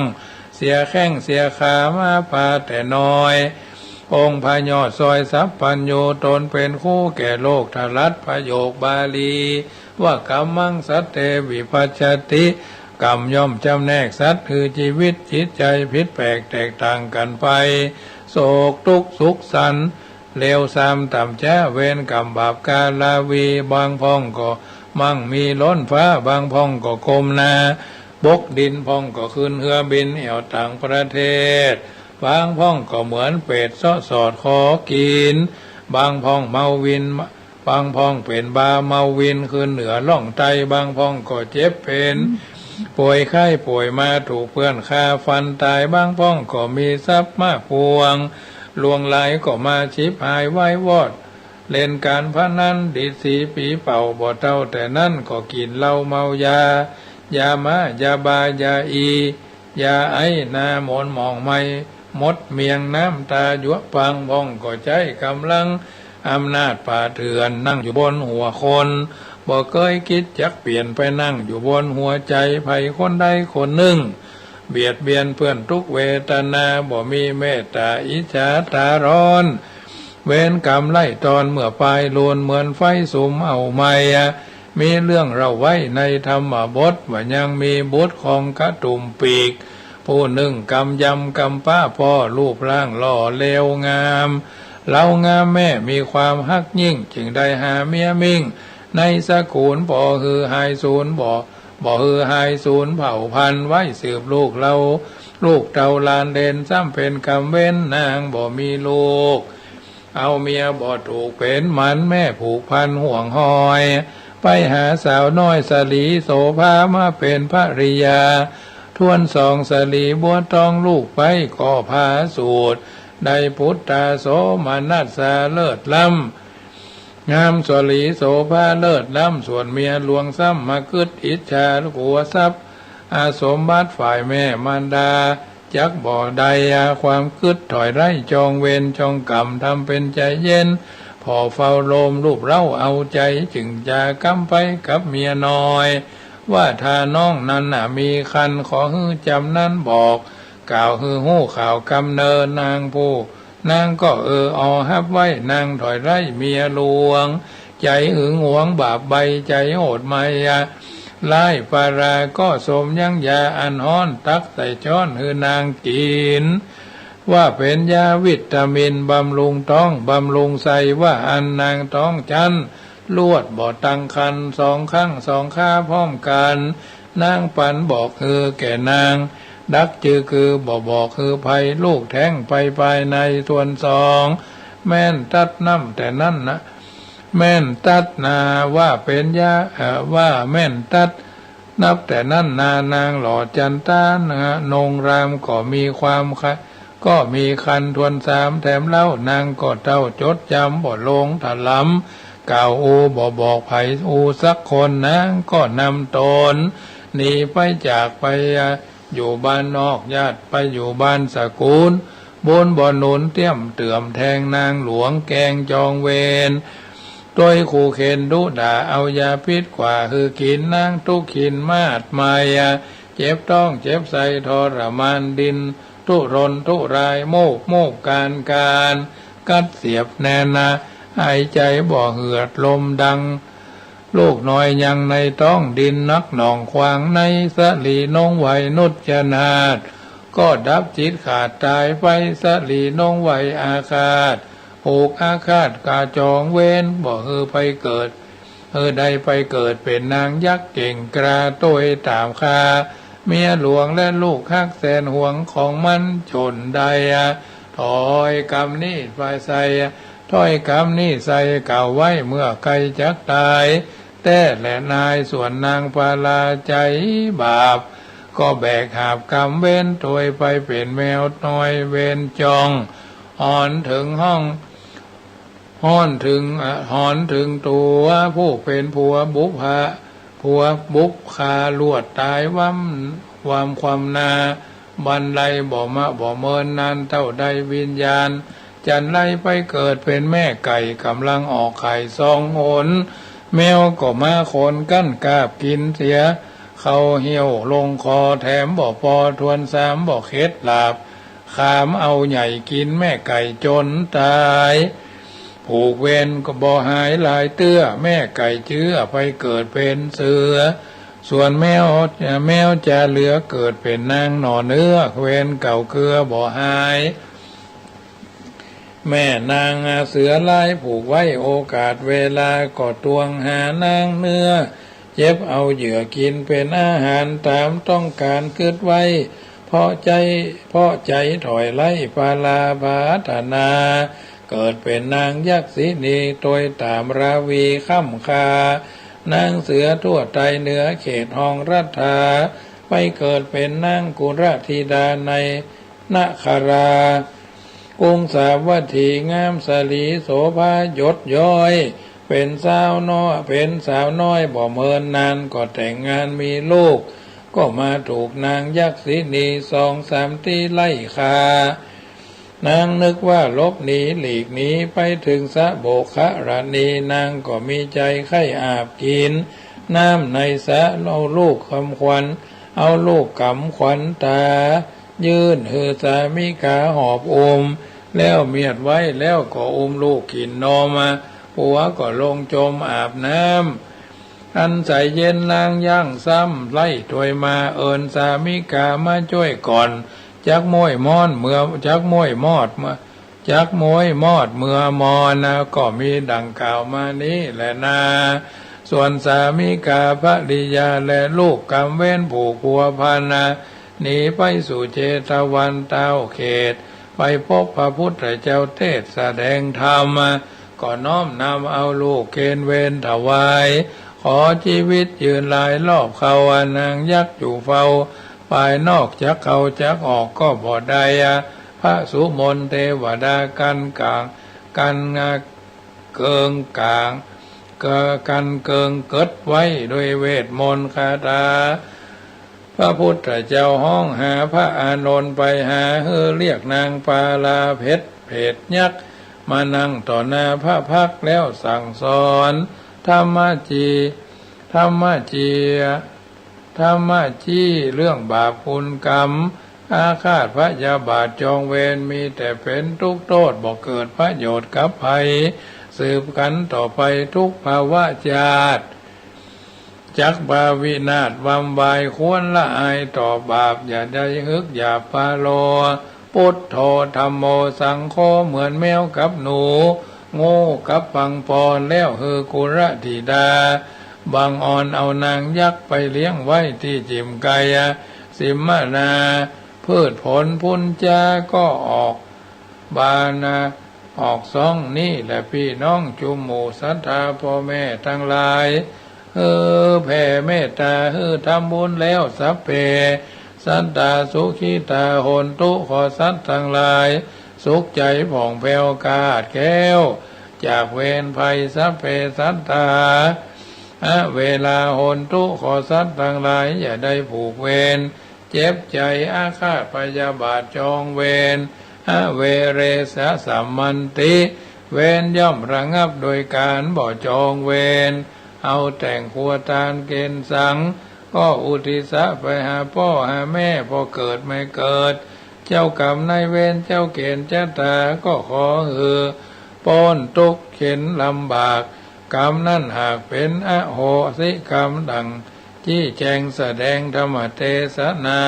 เสียแข้งเสียขามาปาแต่น้อย องค์พระยอดซอยสัพพัญญู ตนเป๋นครูแก่โลก ถลัดประโยคบาลี ว่า กัมมัง สัตเต วิภัชชติ กรรมย่อมจ๋ำแนกสัตว์ หื้อจีวิตจิตใจ๋ผิดแปลกแตกต่างกั๋นไป โศกตุ๊กข์สุขสันต์ เลวซามต่ำจ๊า เวรกรรมบาปกาลาวี บางพ่องก็มั่งมีล้นฟ้า บางพ่องก็ก้มหน้าบกดิน พ่องก็ขึ้นเฮือบินแอ่วต่างประเทศ บางพ่องก็เหมือนเปรตเซาะสอดขอกิ๋น บางพ่องเมาวิน บางพ่องเป๋นบ้าเมาวิน ขึ้นเหนือล่องใต้ บางพ่องก็เจ็บเป๋น ป่วยไข้ป่วยมาถูกเปื้อนฆ่าฟันต๋าย บางพ่องก็มีทรัพย์มากปวง หลวงหลายก็มาฉิบหายวายวอด เล่นก๋านพนันดีดสีปีเป่า บ่เต้าแต่นั้นก็กิ๋นเหล้าเมายา ยาม้า ยาบ้า ยาอี่ ยาไอซ์ หน้าหมนหมองไหม้ หมดเมียง น้ำต๋าหยวะ บางพ่องก็ใจ๊ก๋ำลังอำนาจป่าเถื่อน นั่งอยู่บนหัวคน บ่เกยกึ๊ดจักเปลี่ยน ไปนั่งอยู่บนหัวใจ๋ใผคนใดคนนึ่ง เบียดเบียนเปื้อนตุ๊กข์เวทนา บ่มีเมตต๋าอิจฉาต๋าร้อน เวรกรรมไล่ตอนเมื่อปายลูน เหมือนไฟสุมเอาไหม้ มีเรื่องเล่าไว้ในธรรมบท ว่ายังมีบุตรของกะตุ่มปีก ผู้นึ่งกำยำกำป๊าพ่อ รูปร่างหล่อเลวงาม เหล้างามแม่มีความฮักยิ่ง จึงได้หาเมียมิ่ง ในสกุลบ่หื้อหายสูญ บ่ บ่หื้อหายสูญเผ่าพันธุ์ ไว้สืบลูกเหล่า ลูกเต้าหลานเหลน ซ้ำเป๋นกรรมเวรนางบ่มีลูก เอาเมียบ่ถูกเป๋นหมัน แม่ผูกพันห่วงหอย ไปหาสาวน้อยสลีโสภา มาเป๋นภริยา ทวนสองสลีบัวตอง ลูกไปก็ผาสูติ ได้ปุตตาโสมนัสสาเลิศล้ำ งามสลีโสภาเลิศล้ำ ส่วนเมียหลวงซ้ำมากึ๊ดอิจฉา กัวทรัพย์อาสมบัติฝ่ายแม่มารดา จักบ่ได้ยาความกึ๊ด ถอยไล่จองเวรจองกรรม ทำเป๋นใจ๋เย็น ผ่อเฝ้าโลมลูบเร้าเอาใจ๋ จึงจะกำไปกับเมียน้อย ว่าถ้าน้องนั้นน่ะมีครรภ์ ขอหื้อจำนั้นบอก กล่าวหื้อฮู้ข่าวกำเนิด นางผู้ นางก็เออออฮับไว้ นางถอยไล่เมียหลวง ใจ๋หึงหวงบาปใบ้ ใจ๋โหดมายาร้าย ปาราก็สมยั้งยาอันฮ้อน ตักใส่จ๊อนหื้อนางกิ๋น ว่าเป๋นยาวิตามินบำรุงต๊องบำรุงไส้ ว่าอั้นนางต๊องจั้น ลวดบ่ตั้งครรภ์ สองครั้งสองคราพร้อมกั๋น นางปันบอกหื้อแก่นาง ดักจื้อคือบ่บอกหื้อใผ ลูกแท้งไปภายใน ส่วนสอง แม่นตั๊ดนับแต่นั้นนา แม่นตั๊ดนา ว่าเป๋นยา เอ่อ ว่าแม่นตั๊ด นับแต่นั้นนา นางหล่อจันตานา นงรามก็มีความคะ ก็มีครรภ์ ส่วนสามแถมเล่า นางก็เฒ่าจดจ๋ำบ่ลงถลำ กล่าวอูบ่บอกใผอูสักคน นางก็นำต๋นหนีไปจากไป อยู่บ้านนอก ญาติไปอยู่บ้านสกุล บุญบ่หนุนเตี้ยมเตื้อมแทง นางหลวงแกล้งจองเวร ตวยขู่เข็ญดุด่า เอายาพิษกว่าหื้อกิ๋น นางทุกข์ขินมาดมายา เจ็บต๊องเจ็บไส้ทรมาน ดิ้นทุรนทุราย มูกมูกคานคาน กัดเสียบแน่นนา หายใจ๋บ่เหือด ลมดัง ลูกน้อยยังในต๊อง ดิ้นนักหน่องขวางใน สะหลีนงไหวนุจนาถ ก็ดับจิตขาดต๋ายไป สะหลีนงไหวอาฆาต ผูกอาฆาตกาจองเวร บ่หื้อไปเกิด หื้อได้ไปเกิดเป๋นนางยักษ์เก่งกล้า ตวยต๋ามฆ่าเมียหลวงและลูกฮักแสนหวงของมันจ๋นได้ ถ้อยกำนี้ไปใส่ ถ้อยกำนี้ใส่กล่าวไว้ เมื่อใกล้จักต๋ายแต๊แลนาย ส่วนนางปาราใจ๋บาป ก็แบกหาบกรรมเวร ตวยไปเป๋นแมวน้อยเวรจ่อง หอนเถิงห้อง หอนเถิง อ่ะ หอนเถิงตั๋วผู้เป๋นผัวบุพผา ผัวบุพผาลวดต๋าย วำ วำความนา บันไลบ่มะบ่เมินนาน เต้าได้วิญญาณ จันไรไปเกิดเป๋นแม่ไก่ ก่ำลังออกไข่สองหน แมวก็มาขนกั้นกาบกิ๋นเสีย เข้าเหี่ยวลงคอ แถมบ่ปอ ส่วนสามบ่เข็ดหลาบ ขามเอาใหญ่กิ๋นแม่ไก่จ๋นต๋าย ผูกเวรก็บ่หายหลายเตื้อ แม่ไก่เจื้อไปเกิดเป๋นเสือ ส่วนแมว แมวจะเหลือเกิดเป๋นนางหน่อเนื้อ เวรเก่าเกือบ่หาย แม่นางเสือร้ายผูกไว้ โอกาสเวลาก็ตวงหานางเนื้อ เจ็บเอาเหยื่อกิ๋นเป๋นอาหาร ต๋ามต้องก๋านกึ๊ดไว้ เพราะใจ๋ เพราะใจ๋ถอยไล่ปาราปรารถนา เกิดเป๋นนางยักษิณี ตวยต๋ามราวีค่ำคา นางเสือทั่วไตรเหนือเขตห้องรัฐา ไปเกิดเป๋นนางกุลธิดาในนครา กรุงสาวัตถีงามสะหลีโสภาหยดย้อย เป๋นสาวน้อย เป๋นสาวน้อยบ่เมินนาน ก็แต่งงานมีลูก ก็มาถูกนางยักษิณี สองสามตี้ไล่ฆ่า นางนึกว่าหลบหนีหลีกหนี ไปเถิงสะโบกขะรณี นางก็มีใจ๋ใค่อาบกิ๋นน้ำในสระ เอาลูกกำขวัญ เอาลูกกำขวัญต๋า ยื่นหื้อสามิกาหอบอุ้ม แล้วเมียดไว้ แล้วก็อุ้มลูกกิ๋นนม ผัวก็ลงจมอาบน้ำ อันใสเย็น นางยังซ้ำไล่ตวยมา เอิ้นสามิกามาจ้วยก่อน จักม้วยมอนเมื่อ จักม้วยมอดเมื่อ จักม้วยมอดเมื่อมอนนา ก็มีดังกล่าวมานี้แลนา ส่วนสามิกาภริยาและลูกกรรมเวรผูกพัวพันนา หนีไปสู่เชตวัน ตาวเขต ไปพบพระพุทธเจ้าเตสน์แสดงธรรม ก็น้อมนำเอาลูกเคนเวรถวาย ขอจีวิตยืนหลายรอบเข้า นางยักษ์อยู่เฝ้าภายนอก จักเข้าจักออกก็บ่ได้ พระสุมนเตวดากั๋นก๋าง กั๋นเกิงก๋าง กะ กั๋นเกิงเกิดไว้ด้วยเวทมนต์คาถา พระพุทธเจ้าฮ้องหาพระอานนท์ไปหา หื้อเรียกนางปาราเผชฌ์ เผชฌยักษ์ มานั่งต่อหน้าพระพักตร์แล้วสั่งสอน ธรรมจี ธรรมจี ธรรมจีเรื่องบาปคุณกรรม อาฆาตพยาบาทจองเวร มีแต่เป๋นตุ๊กข์โต้ษ บ่เกิดประโยชน์กับใผ สืบกั๋นต่อไปทุกภวชาติ จักปาวินาศวำวาย ควรละอายต่อบาป อย่าได้ฮึกหยาบปาโล พุทโธ ธัมโม สังโฆ เหมือนแมวกับหนู งูกับปังปอน แล้วหื้อกุลธิดา บังออนเอานางยักษ์ไปเลี้ยงไว้ตี้จิ่มไก สิมนา พืชผลพุ้นจ๊าก็ออกบานา ออกซ่อง นี้แหละปี้น้องจุมหมู่ศรัทธาป้อแม่ตังหลาย หื้อแผ่เมตต๋า หื้อทำบุญแล้ว สัพเพ สัตตา สุขิตา โหนตุ ขอสัตว์ตังหลาย สุขใจ๋ผ่องแผ้วกาดแคล้ว จากเวรภัย สัพเพ สัตตา อเวรา โหนตุ ขอสัตว์ตังหลาย อย่าได้ผูกเวร เจ็บใจ๋ อาฆาตพยาบาทจองเวร อเวเรสะสัมมันติ เวรย่อมระงับโดยก๋านบ่จองเวร เอาแต่งครัวตานเก๋ณฑ์สัง ก็อุทิศะไปหาป้อหาแม่ ป้อเกิดแม่เกิด เจ้ากรรมนายเวร เจ้าเก๋ณฑ์จะต๋า ก็ขอหื้อป๊นตุ๊กข์เข็ญลำบาก กรรมนั้นหากเป๋นอโหสิกรรม ดั่ง ชี้แจงแสดงธรรมเตสนา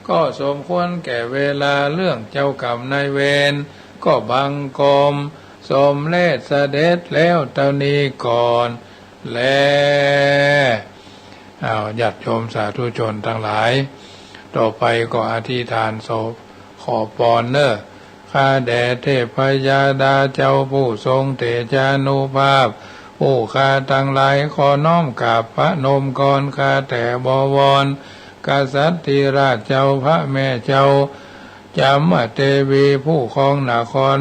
ก็สมควรแก่เวลา เรื่องเจ้ากรรมนายเวร ก็บังคมสมเร็จเสด็จแล้วเต้านี้ก่อนแล อ้าว ญาติโยมสาธุชนตังหลาย ต่อไปก็อธิษฐานศพขอปอนเน่อ ข้าแด่เทพยดาเจ้าผู้ทรงเตจานุภาพ ผู้ข้าตังหลายขอน้อมกราบประนมกร ข้าแต่บวร กษัตริย์ธิราชเจ้าพระแม่เจ้า จามเทวีผู้ครองนคร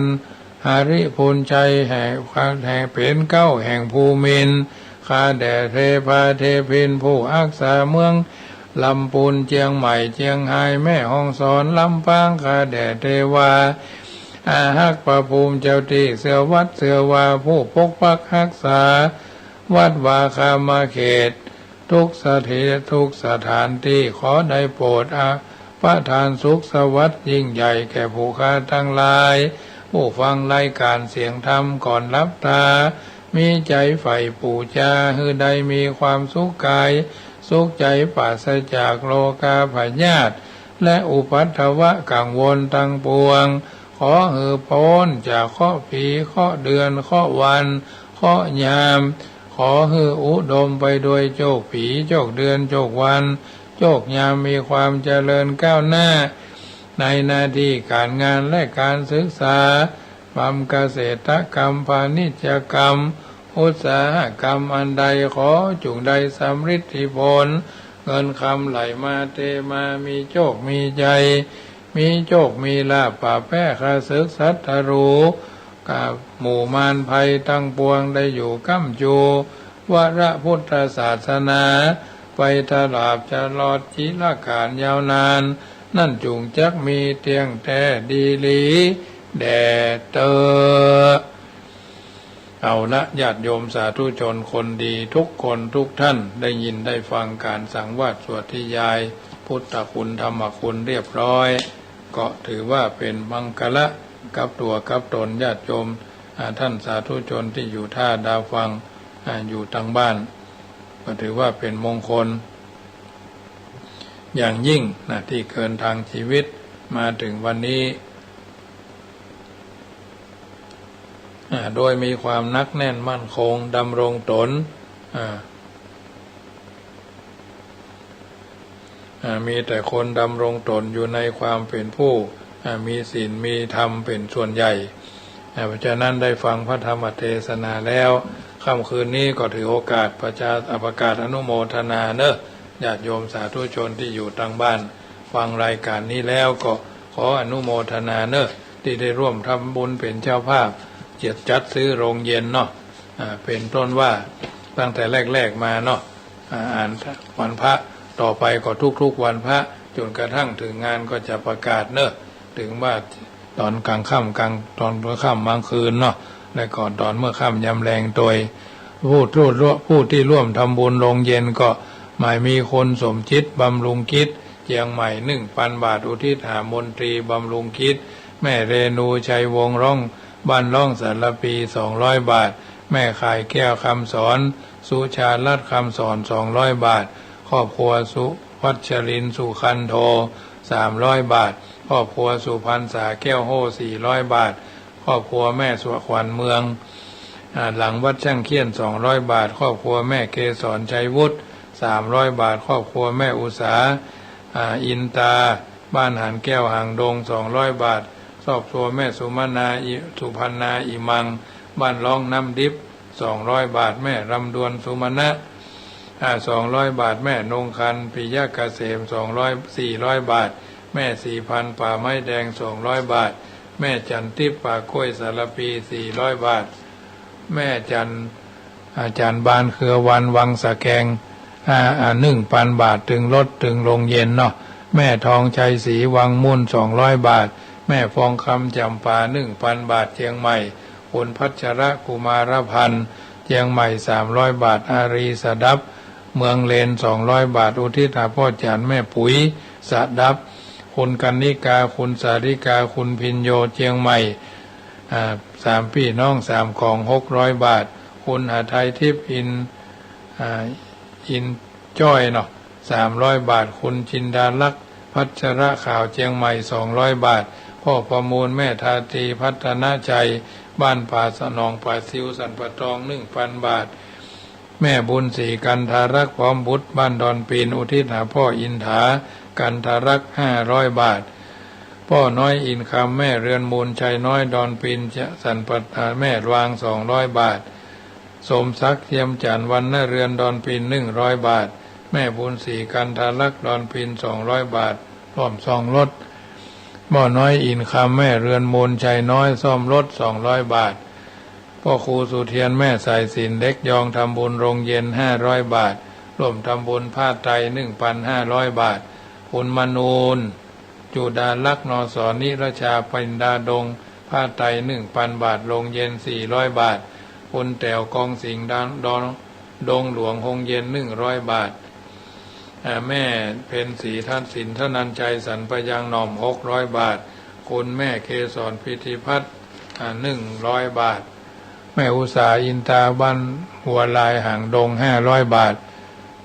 หริภุญชัย แห่ง แห่งเป๋นเก๊าแห่งภูมินทร์ ข้าแด่เทพาเทพินผู้ฮักษาเมือง ลำปูน เจียงใหม่ เจียงฮาย แม่ฮ่องสอน ลำปาง ข้าแด่เทวาอารักษ์ พระภูมิเจ้าตี้เสื้อวัดเสื้อวา ผู้ปกปักฮักษาวัดวาคามเขต ทุกสถาน ทุกสถานตี้ ขอได้โปรดอ ประทานสุขสวัสดิ์ยิ่งใหญ่แก่ผู้ข้าตังหลาย ผู้ฟังรายการเสียงธรรมก่อนหลับต๋า มีใจ๋ใฝ่ปู๋จา หื้อได้มีความสุขกาย สุขใจ๋ ปราศจากโรคาพยาธิ และอุปัทวะกังวลตังปวง ขอหื้อป๊นจากเคราะห์ผี เคราะห์เดือน เคราะห์วัน เคราะห์ยาม ขอหื้ออุดมไปด้วยโจคผี โจคเดือน โจควัน โจคยาม มีความเจริญก้าวหน้า ในหน้าตี้ก๋านงานและก๋านศึกษา ทำเกษตรกรรม พาณิชยกรรม อุตสาหกรรมอันใด ขอจุ่งได้สำริดผล เงินคำไหลมาเทมา มีโจคมีชัย มีโจคมีลาภ ปราบแพ้ข้าศึกศัตรู กับหมู่มารภัยตังปวง ได้อยู่ก้ำจู วรพุทธศาสนา ไปตลอดจิรกาลยาวนาน นั้นจุ่งจักมีเตี้ยงแต๊ดีหลีแด่เต๊อะ เอาละ ญาติโยมสาธุชนคนดีทุกคนทุกท่าน ได้ยินได้ฟังก๋านสังวาสสวดนิยายพุทธคุณธรรมคุณเรียบร้อย ก็ถือว่าเป๋นมังคละกับตั๋วกับต๋นญาติโยม อ่า ท่านสาธุชนตี้อยู่ต้าดาฟัง อ่า อยู่ตางบ้าน ก็ถือว่าเป๋นมงคลอย่างยิ่งนะ ตี้เดินทางชีวิตมาเถิงวันนี้ อ่า โดยมีความหนักแน่นมั่นคง ดำรงต๋น อ่า อ่า มีแต่คนดำรงต๋นอยู่ในความเป๋นผู้ อ่า มีศีลมีธรรมเป๋นส่วนใหญ่ อ่า เพราะฉะนั้นได้ฟังพระธรรมเทศนาแล้ว ค่ำคืนนี้ก็ถือโอกาสประจา อ่า ประกาศอนุโมทนาเนอะ ญาติโยมสาธุชนตี้อยู่ตางบ้าน ฟังรายการนี้แล้วก็ขออนุโมทนาเนอะ ตี้ได้ร่วมทำบุญเป๋นเจ้าภาพ จัด จัดซื้อโรงเย็นเนาะ อ่า เป๋นต้นว่าตั้งแต่แรกๆ มาเนาะ อ่า อ่านวันพระ ต่อไปก็ทุกๆ วันพระ จ๋นกระทั่งเถิงงานก็จะประกาศเนอะ เถิงว่าต๋อนกลางค่ำ กลาง ต๋อนค่ำกลางคืนเนาะ และก็ต๋อนเมื่อค่ำยามแลงตวย ผู้ ผู้ ผู้ตี้ร่วมทำบุญโรงเย็นก็หมายมีคนสมจิต บำรุงกิจ เจียงใหม่ หนึ่งปันบาท อุทิศหามนตรีบำรุงกิจ แม่เรนู ชัยวงศ์ ร้อง บ้านร้องสารภี สองร้อยบาท แม่ข่ายแก้ว คำสอน สุชาลัตน์ คำสอน สองร้อยบาท ครอบครัวสุวัชรินทร์ สุคันโท สามร้อยบาท ครอบครัวสุพรรณษา แก้วโฮ่ สี่ร้อยบาท ครอบครัวแม่สุขวัญเมือง อ่า หลังวัดช่างเขี้ยน สองร้อยบาท ครอบครัวแม่เกสร ชัยวุฒิ สามร้อยบาท ครอบครัวแม่อุสา อ่า อินตา บ้านหานแก้ว หางดง สองร้อยบาท ครอบครัวแม่สุมนา อิ สุพรรณา อิมัง บ้านร้องน้ำดิบ สองร้อยบาท แม่ลำดวน สุมนะ อ่า สองร้อยบาท แม่นงคัน ปิยะเกษม สองร้อย สี่ร้อยบาท แม่ศรีพันธุ์ ป่าไม้แดง สองร้อยบาท แม่จันทิพย์ ป่ากล้วยสารภี สี่ร้อยบาท แม่จัน อาจารย์บานเครือวัน วังสะแกง อ่า อ่า หนึ่งปันบาท ตึงรถตึงโรงเย็นเนาะ แม่ทองชัยศรี วังมุ่น สองร้อยบาท แม่ฟองคำ จำปา หนึ่งปันบาท เจียงใหม่ คุณพัชรกุมารพันธ์ เจียงใหม่ สามร้อยบาท อารีสดับ เมืองเลน สองร้อยบาท อุทิศหาป้อจัน แม่ปุ๋ย สดับ คุณกรรณิกา คุณสาริกา คุณพิญโญ เจียงใหม่ อ่า สามปี้น้องสามของ หกร้อยบาท คุณหทัยทิพย์ อิน อ่า อินจ้อยเนาะ สามร้อยบาท คุณจินดาลักษณ์ พัชรขาว เจียงใหม่ สองร้อยบาท ป้อประมูล แม่ทาตรี พัฒนชัย บ้านป่าสนอง ป่าซิว สันป่าตอง หนึ่งปันบาท แม่บุญศรี กันทารักษ์ พร้อมบุตร บ้านดอนปีน อุทิศหาป้ออินถา กันทารักษ์ ห้าร้อยบาท ป้อน้อยอินคำ แม่เรือนมูล ชัยน้อย ดอนปีน สันป่า อ่า แม่วาง สองร้อยบาท สมศักดิ์ เทียมจันทร์ วรรณเรือน ดอนปีน หนึ่งร้อยบาท แม่บุญศรี กันทารักษ์ ดอนปีน สองร้อยบาท ร่วมซ่อมรถ ป้อน้อยอินคำ แม่เรือนมูล ชัยน้อย ซ่อมรถ สองร้อยบาท ป้อครูสุเทียน แม่สายสิญจน์ เหล็กยอง ทำบุญโรงเย็น ห้าร้อยบาท ร่วมทำบุญผ้าไตร หนึ่งปันห้าร้อยบาท คุณมนูน จุดาลักษณ์ นส นิรชา ปินดาดง ผ้าไตร หนึ่งปันบาท โรงเย็น สี่ร้อยบาท คุณแต๋ว กองสิงห์ ดอน ดอน ดงหลวง โฮงเย็น หนึ่งร้อยบาท อ่า แม่เพ็ญศรี ทักษิณ ธนัญชัย สันปะยังหน่อม หกร้อยบาท คุณแม่เกสร พิธิพัฒน์ อ่า หนึ่งร้อยบาท แม่อุสา อินตา บ้านหัวลาย หางดง ห้าร้อยบาท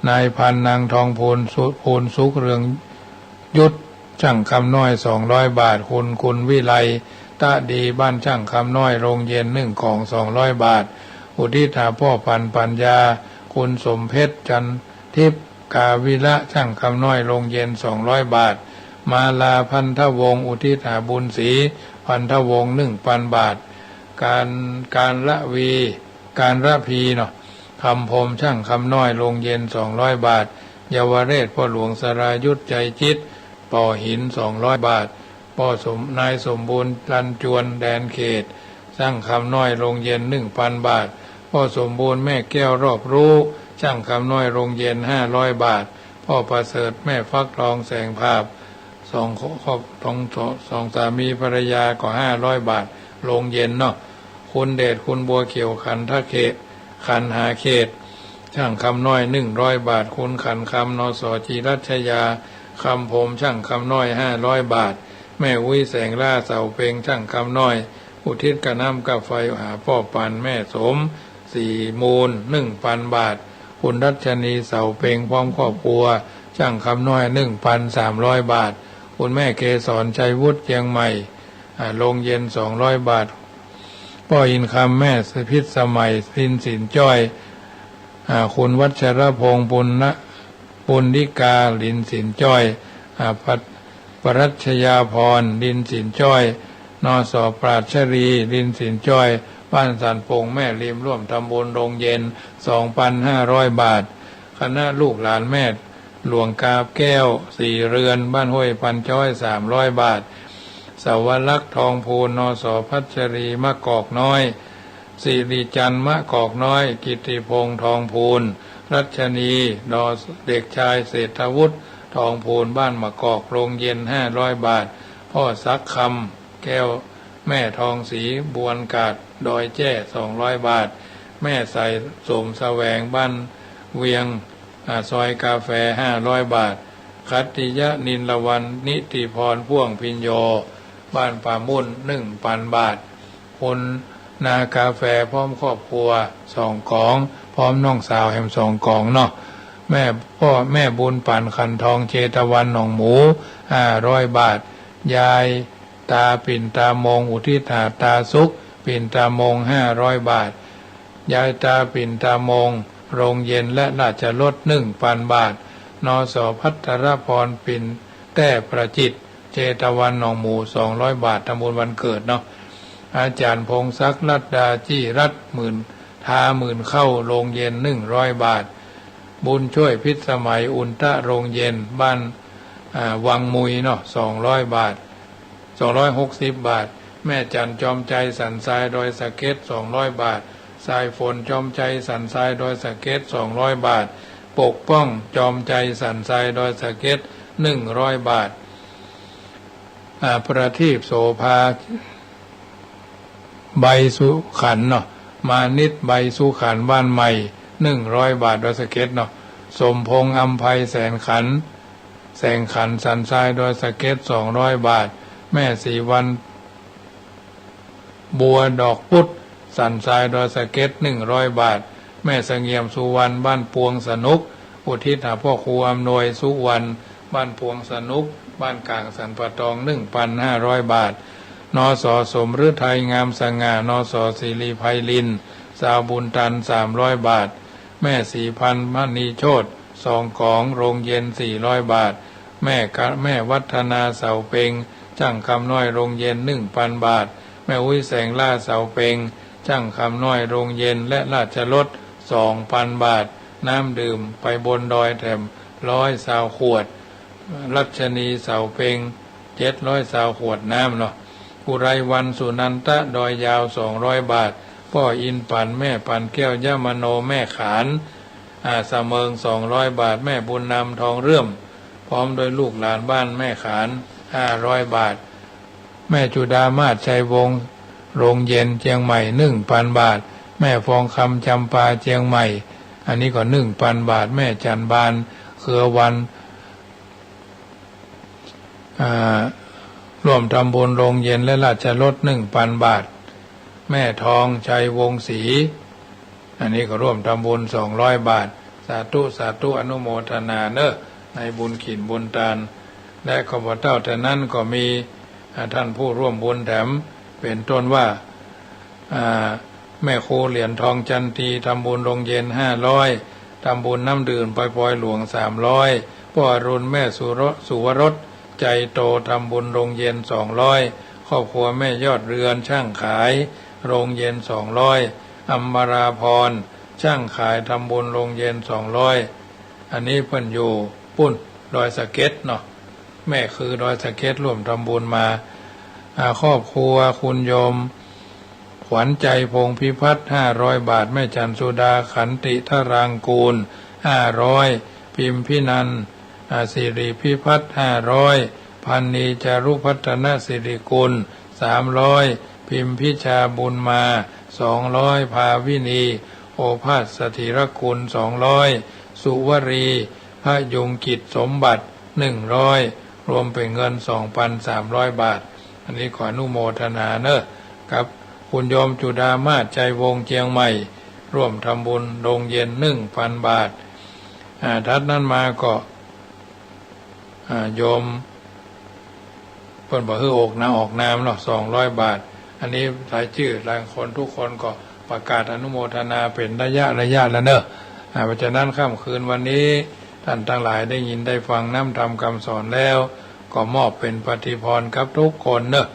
นายพันนางทองพูน สุ พูนสุข เรืองยุทธ ช่างคำน้อย สองร้อยบาท คุณ คุณวิไล ตะดี บ้านช่างคำน้อย โฮงเย็น หนึ่งของ สองร้อยบาท อุทิศหาป้อปัญญ์ ปัญญา คุณสมเพชร จันทิพย์ กาวิละ ช่างคำน้อย โฮงเย็น สองร้อยบาท มาลา พันธวงศ์ อุทิศหาบุญศรี พันธวงศ์ หนึ่งปันบาท การ การละวี การละพีเนาะ คำพรหม ช่างคำน้อย โฮงเย็น สองร้อยบาท เยาวเรศ ป้อหลวงสรายุทธ ใจจิต ป่อหิน สองร้อยบาท ป้อสม นายสมบูรณ์ ลันจวน แดนเขต ช่างคำน้อย โฮงเย็น หนึ่งปันบาท ป้อสมบูรณ์ แม่แก้ว รอบรู้ ช่างคำน้อย โฮงเย็น ห้าร้อยบาท ป้อประเสริฐ แม่ฟักทอง แสงผาบ สองครอบ สอง สอง สองสามีภรรยาก็ ห้าร้อยบาท โฮงเย็นเนาะ คุณเดช คุณบัวเขียว ขันทเขต ขันหาเขต ช่างคำน้อย หนึ่งร้อยบาท คุณขันคำ นส จิรัชยา คำพรหม ช่างคำน้อย ห้าร้อยบาท แม่อุ๊ย แสงล่า เสาเพ็ง ช่างคำน้อย อุทิศกาน้ำกาไฟหาป้อปัญญ์ แม่สมศรีมูล หนึ่งปันบาท คุณรัชนี เสาเพ็ง พร้อมครอบครัว ช่างคำน้อย หนึ่งปันสามร้อยบาท คุณแม่เกสร ชัยวุฒิ เจียงใหม่ อ่า โฮงเย็น สองร้อยบาท ป้ออินคำ แม่พิษสมัย ลินสินจ้อย อ่า คุณวัชรพงษ์ ปุณณ ปุณณิกา ลินสินจ้อย อ่า ปรัช ปรัชญาพร ลินสินจ้อย นส ปราชรี ลินสินจ้อย บ้านสันปง แม่ริม ร่วมทำบุญโฮงเย็น สองปันห้าร้อยบาท คณะลูกหลานแม่หลวงกาบแก้ว สี่เรือน บ้านห้วยปัญจ้อย สามร้อยบาท สวรักษ์ ทองพูน นส พัชรี มะกอกน้อย สิริจันทร์ มะกอกน้อย กิตติพงษ์ ทองพูน รัชนี น เด็กชายเศรษฐวุฒิ ทองพูน บ้านมะกอก โฮงเย็น ห้าร้อยบาท ป้อศักดิ์คำ แก้ว แม่ทองศรี บวนกาด ดอยแจ้ สองร้อยบาท แม่ใส สมแสวง บ้านเวียง อ่า ซอยกาแฟ ห้าร้อยบาท ขัตติยะ นิลวรรณ นิติพร พ่วงพิญโญ บ้านป่ามุ่น หนึ่งปันบาท คุณนากาแฟพร้อมครอบครัว สองก๋อง พร้อมน้องสาวแหมสองก๋องเนาะ แม่ ป้อ แม่บุญปัน ขันทอง เจตวัน หนองหมู ห้าร้อยบาท ยายตาปิ่นตามง อุทิศหาตาสุข ปิ่นตามง ห้าร้อยบาท ยายตาปิ่นตามง โรงเย็นและราชรส หนึ่งปันบาท นส ภัทรพร ปิ่นแต้ประจิตร เจตวัน หนองหมู สองร้อยบาท ทำบุญวันเกิดเนาะ อาจารย์พงศักดิ์ รัตดา จี้รัตน์ หมื่น ทา หมื่นเข้า โรงเย็น หนึ่งร้อยบาท บุญช่วย พิษสมัย อุณตะ โรงเย็น บ้าน อ่า วังมุยเนาะ สองร้อยบาท สองร้อยหกสิบบาท แม่จัน จอมใจ สันทราย ดอยสะเก็ด สองร้อยบาท สายฝน จอมใจ สันทราย ดอยสะเก็ด สองร้อยบาท ปกป้อง จอมใจ สันทราย ดอยสะเก็ด หนึ่งร้อยบาท อ่า ประทีป โสภา ใบสุขันเนาะ มานิต ใบสุขัน บ้านใหม่ หนึ่งร้อยบาท ดอยสะเก็ดเนาะ สมพงษ์ อำไพ แสนขัน แสงขัน สันทราย ดอยสะเก็ด สองร้อยบาท แม่ศรีวรรณ บัวดอกปุด สันทราย ดอยสะเก็ด หนึ่งร้อยบาท แม่เสงี่ยม สุวรรณ บ้านปวงสนุก อุทิศหาพ่อครูอำนวย สุวรรณ บ้านปวงสนุก บ้านกลางสันป่าตอง หนึ่งปันห้าร้อยบาท นส สมฤทัย งามสง่า นส สิริไพลิน ซาวบุญตัน สามร้อยบาท แม่ศรีพันธ์ มณีโชติ สองก๋อง โรงเย็น สี่ร้อยบาท แม่กะ แม่วัฒนา เสาเปง จ้างคำน้อย โรงเย็น หนึ่งปันบาท แม่อุ๊ย แสงล่า เสาเปง จ้างคำน้อย โรงเย็นและราชรส สองปันบาท น้ำดื่มไปบนดอยแถม ร้อยซาวขวด รัชนี เสาเปง เจ็ดร้อยซาวขวดน้ำเนาะ อุไรวัน สุนันทะ ดอยยาว สองร้อยบาท ป้ออินปัน แม่ปันแก้ว ยมโน แม่ขาน อ่า สะเมิง สองร้อยบาท แม่บุญนำ ทองเรื่อม พร้อมด้วยลูกหลานบ้านแม่ขาน ห้าร้อยบาท แม่จุดามาศ ชัยวงศ์ โรงเย็น เจียงใหม่ หนึ่งปันบาท แม่ฟองคำ จำปา เจียงใหม่ อันนี้ก็ หนึ่งปันบาท แม่จันบาน เครือวัน อ่า ร่วมทำบุญโรงเย็นและราชรส หนึ่งปันบาท แม่ทอง ชัยวงศ์ศรี อันนี้ก็ร่วมทำบุญ สองร้อยบาท สาธุ สาธุ อนุโมทนาเนอะ ในบุญขินบุญตาน และข้าพเจ้าแต่นั้นก็มี อ่า ท่านผู้ร่วมบุญแถม เป็นต้นว่า อ่า แม่ครูเหรียญทองจันที ทำบุญโรงเย็น ห้าร้อย ทำบุญน้ำดื่มไปปอยหลวง สามร้อย ป้ออรุณ แม่สุร สุวรส ใจโต ทำบุญโรงเย็น สองร้อย ครอบครัวแม่ยอดเรือน ช่างขายโรงเย็น สองร้อย อมราพร ช่างขายทำบุญโรงเย็น สองร้อย อันนี้เปิ้นอยู่ปุ้น ดอยสะเก็ดเนาะ แม่คือดอยสะเก็ด ร่วมทำบุญมา อ่า ครอบครัวคุณโยม ขวัญใจ พงษ์พิพัฒน์ ห้าร้อยบาท แม่จันสุดา ขันติธารางกูล ห้าร้อย พิมพินันท์ อ่า สิริพิพัฒน์ ห้าร้อย พันนี จารุพัฒนสิริกุล สามร้อย พิมพิชา บุญมา สองร้อย ภาวินี โอภาสสถิรกุล สองร้อย สุวรี พยุงกิจสมบัติ หนึ่งร้อย รวมเป็นเงิน สองปันสามร้อยบาท อันนี้ขออนุโมทนาเนอะ กับคุณโยมจุดามาศ ชัยวงศ์ เจียงใหม่ ร่วมทำบุญโรงเย็น หนึ่งปันบาท อ่า ถัดนั้นมาก็ อ่า โยม เปิ้นบ่หื้อออกนาออกนามเนาะ สองร้อยบาท อันนี้รายจื้อรายคน ทุกคนก็ประกาศอนุโมทนาเป็นระยะระยะแล้วเนอะ อ่า เพราะฉะนั้นค่ำคืนวันนี้ ท่านทั้งหลายได้ยินได้ฟังน้ำธรรมคำสอนแล้ว ก็มอบเป็นปฏิภาณกับทุกคนเนอะ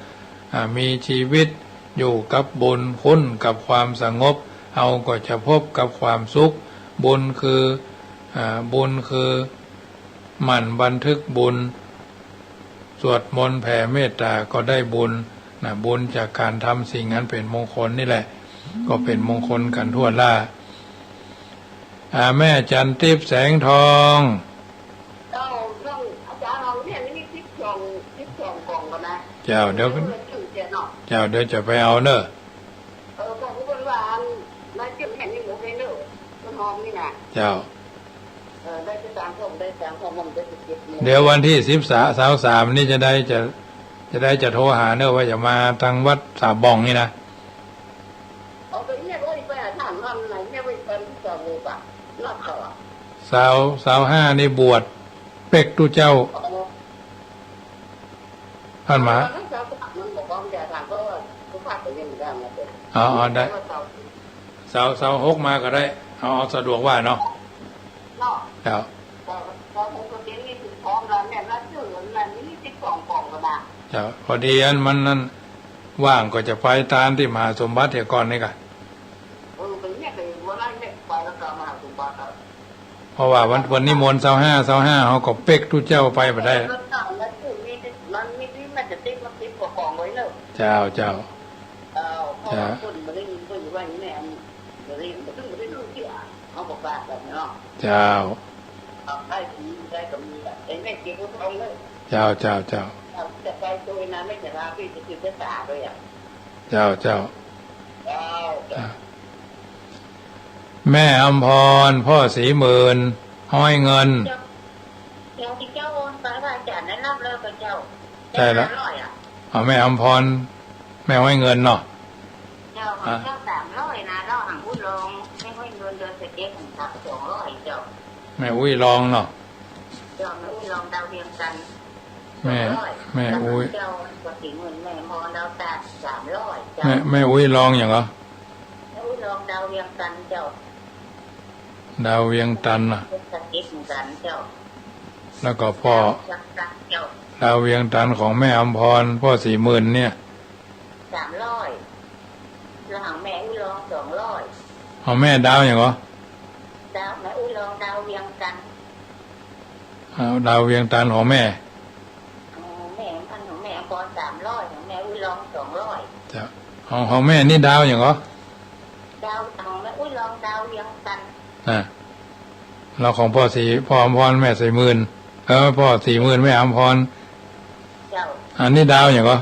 อ่า มีชีวิตอยู่กับบุญ คุ้นกับความสงบ เฮาก็จะพบกับความสุข บุญคือ อ่า บุญคือ หมั่นบันทึกบุญ สวดมนต์แผ่เมตตาก็ได้บุญนะ บุญจากการทำสิ่งอันเป็นมงคลนี่แหละ ก็เป็นมงคลกันทั่วหน้า อ่า แม่จันทิพย์ แสงทอง เจ้า ท่านอาจารย์ เอาเนี่ย นี่สิบสอง สิบสองกล่องก่อนนะ เจ้า เดี๋ยว เออ ชื่อเจ้าเนาะ เจ้า เดี๋ยวจะไปเอาเนอะ เออ บอกเปิ้นว่า อัน นายเจ้าแม่นี่หมดเลยเนอะ ต้นหอมนี่นะ เจ้า เออ ได้สิบสาม ผมได้สาม ผม ผมได้สิบเจ็ด เนี่ย เดี๋ยววันตี้สิบสาม ซาวสามนี่จะได้จะ จะได้จะโทรหาเน่อว่าจะมาตังวัดสามบ่องนี่นะ เอาไปเนี่ย โอ้ย ไปหาถามนอนไหนเนี่ย ไปตอนที่สองเลยปะ นอกเขาอะ ซาว ซาวห้านี่บวชเป๊กตุ๊เจ้า อ๋อ อันมา ตอนนั้นสาวสามมันบอกว่ามันจะถาม เพราะว่าสุภาพไปยังไม่ได้มาเป็น อ๋อ อ๋อ ได้ แต่ว่าสาว ซาว ซาวหกมาก็ได้ เอา เอาสะดวกว่าเนาะ เนาะ เจ้า เออ ซาวหกก็เต็มยี่สิบสองแล้วเนี่ย แล้วชื่อมันมีสิบสองกล่องก็ได้ เจ้า พอดีอันมันนั่นว่างก็จะไปตานตี้มหาสมบัติเหียก่อนนี่กะ เออ ไปเนี่ย ไปวันนั้นเนี่ย ไปแล้วก็มหาสมบัติอะ เพราะว่าวัน วันนิมนต์ซาวห้า ซาวห้า เขาก็เป๊กตุ๊เจ้าไปบ่ได้ เออ แล้วก็ แล้วชื่อมี มันมี มันจะติด มันติดกว่ากล่องไว้เนอะ เจ้า เจ้า เจ้า เพราะว่า เจ้า คนบ่ได้ยิน คนอยู่ว่าอย่างนี้แหละ บ่ได้ บ่ได้ บ่ได้รู้เรื่อง เขาก็ฝากกันเนาะ เจ้า เอาได้ก็มี ได้ก็มีอะ ไอ้แม่เก็บไว้ก่อนเลย เจ้า เจ้า เจ้า เอาจะไปตัวนะ ไม่จะลาพี่จะคือจะสาเลยอะ เจ้า เจ้า เจ้า เจ้า เจ้า แม่อำพร พ่อศรีหมื่น ห้อยเงิน เจ้า เจ้า ที่เจ้าโอนไป พระอาจารย์ได้รับแล้วก็เจ้า ใช่ละ ห้าร้อยอะ เอาแม่อำพร แม่ห้อยเงินเนาะ เจ้า ของ อ่ะ เจ้าสามร้อยนะ เจ้าหังอุ้ยลอง แม่ห้อยเงินเดือนสิบเอ็ดหังสองร้อยเจ้า แม่อุ้ยลองเนาะ เจ้า แม่อุ้ยลองดาวเวียงจันทน์ แม่ สองร้อย แม่อุ้ย เจ้า ก็สี่หมื่น แม่พรดาวตาก สามร้อยเจ้า แม่ แม่อุ้ยลองอย่างเหรอ แม่อุ้ยลองดาวเวียงจันทน์เจ้า ดาวเวียงจันทน์น่ะ เป็นสถิตเหมือนกันเจ้า แล้วก็พ่อ เจ้า ดาวเวียงจันทน์ของแม่อำพร พ่อศรีหมื่นเนี่ย สามร้อย แล้วของแม่อุ้ยลอง สองร้อย เอาแม่ดาวอย่างเหรอ ดาว แม่อุ้ยลองดาวเวียงจันทน์ เอาดาวเวียงจันทน์ของแม่ ของแม่ อันของแม่อำพร สามร้อย ของแม่อุ้ยลอง สองร้อย เจ้า ของ ของแม่นี่ดาวอย่างเหรอ ดาว ของแม่อุ้ยลองดาวเวียงจันทน์ อ่ะ แล้วของพ่อศรี พ่ออำพร แม่ศรีหมื่น เออ พ่อศรีหมื่น แม่อำพร เจ้า อันนี้ดาวอย่างเหรอ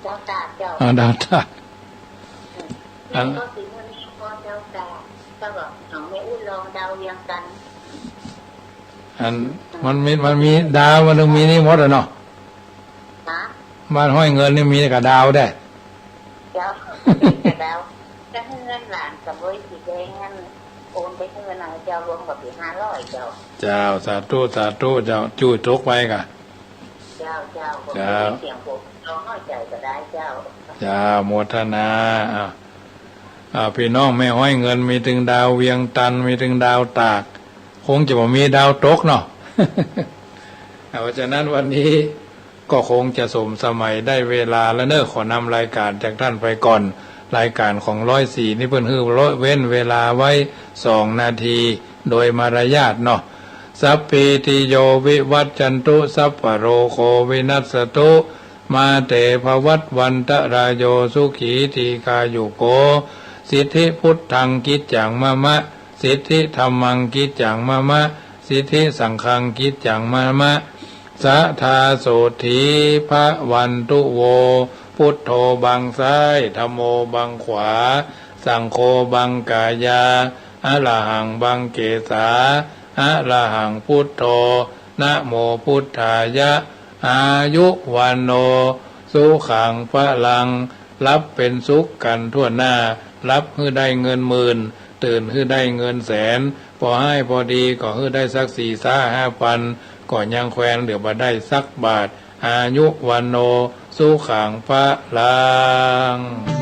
ดาวตากเจ้า อ่า ดาวตาก อืม อัน พ่อศรีหมื่น แม่อำพร ดาวตาก แล้วก็ของแม่อุ้ยลองดาวเวียงจันทน์ อัน มันมี มันมีดาว มันต้องมีนี่หมดอะเนาะ ฮะ บ้านห้อยเงินนี่มีแต่กะดาวได้ เจ้า มีแต่ดาว จะหื้อหลานกับเว้ยสีแดงนั่น โอนไปหื้อนะเจ้า รวมกับปีห้าร้อยเจ้า เจ้า สาธุ สาธุ เจ้า จุ้ยตกไปกะ เจ้า เจ้า เจ้า เสียงผมร้องน้อยใจก็ได้เจ้า เจ้า โมทนา อ่า อ่า พี่น้องแม่ห้อยเงินมีตึงดาวเวียงจันทน์ มีตึงดาวตาก คงจะบ่มีดาวตกเนาะ อ่า เพราะฉะนั้นวันนี้ก็คงจะสมสมัยได้เวลาแล้วเนอะ ขอนำรายการจากท่านไปก่อน รายการของร้อยสี่นี่เปิ้นหื้อเว้นเวลาไว้สองนาที โดยมารยาทเนาะ สัพพีติโยวิวัชชันตุ สัพพะโรโควินัสสตุ มาเตภวัตวันตะรายโย สุขีทีฆายุโก สิทธิพุทธังกิจจังมะมะ สิทธิธัมมังกิจจังมะมะ สิทธิสังฆังกิจจังมะมะ สะทาโสตถีภะวันตุโว พุทโธบังซ้าย ธัมโมบังขวา สังโฆบังกายา อะระหังบังเกสา อะระหังพุทโธ นะโมพุทธายะ อายุวัณโณ สุขังพะลัง หลับเป๋นสุขกั๋นทั่วหน้า หลับหื้อได้เงินหมื่น ตื่นหื้อได้เงินแสน ปอฮ้ายปอดีก็หื้อได้สักสี่ซาห้าปัน ก็ยังแควนเหลือบ่ได้สักบาท อายุวัณโณ สุขังพะลัง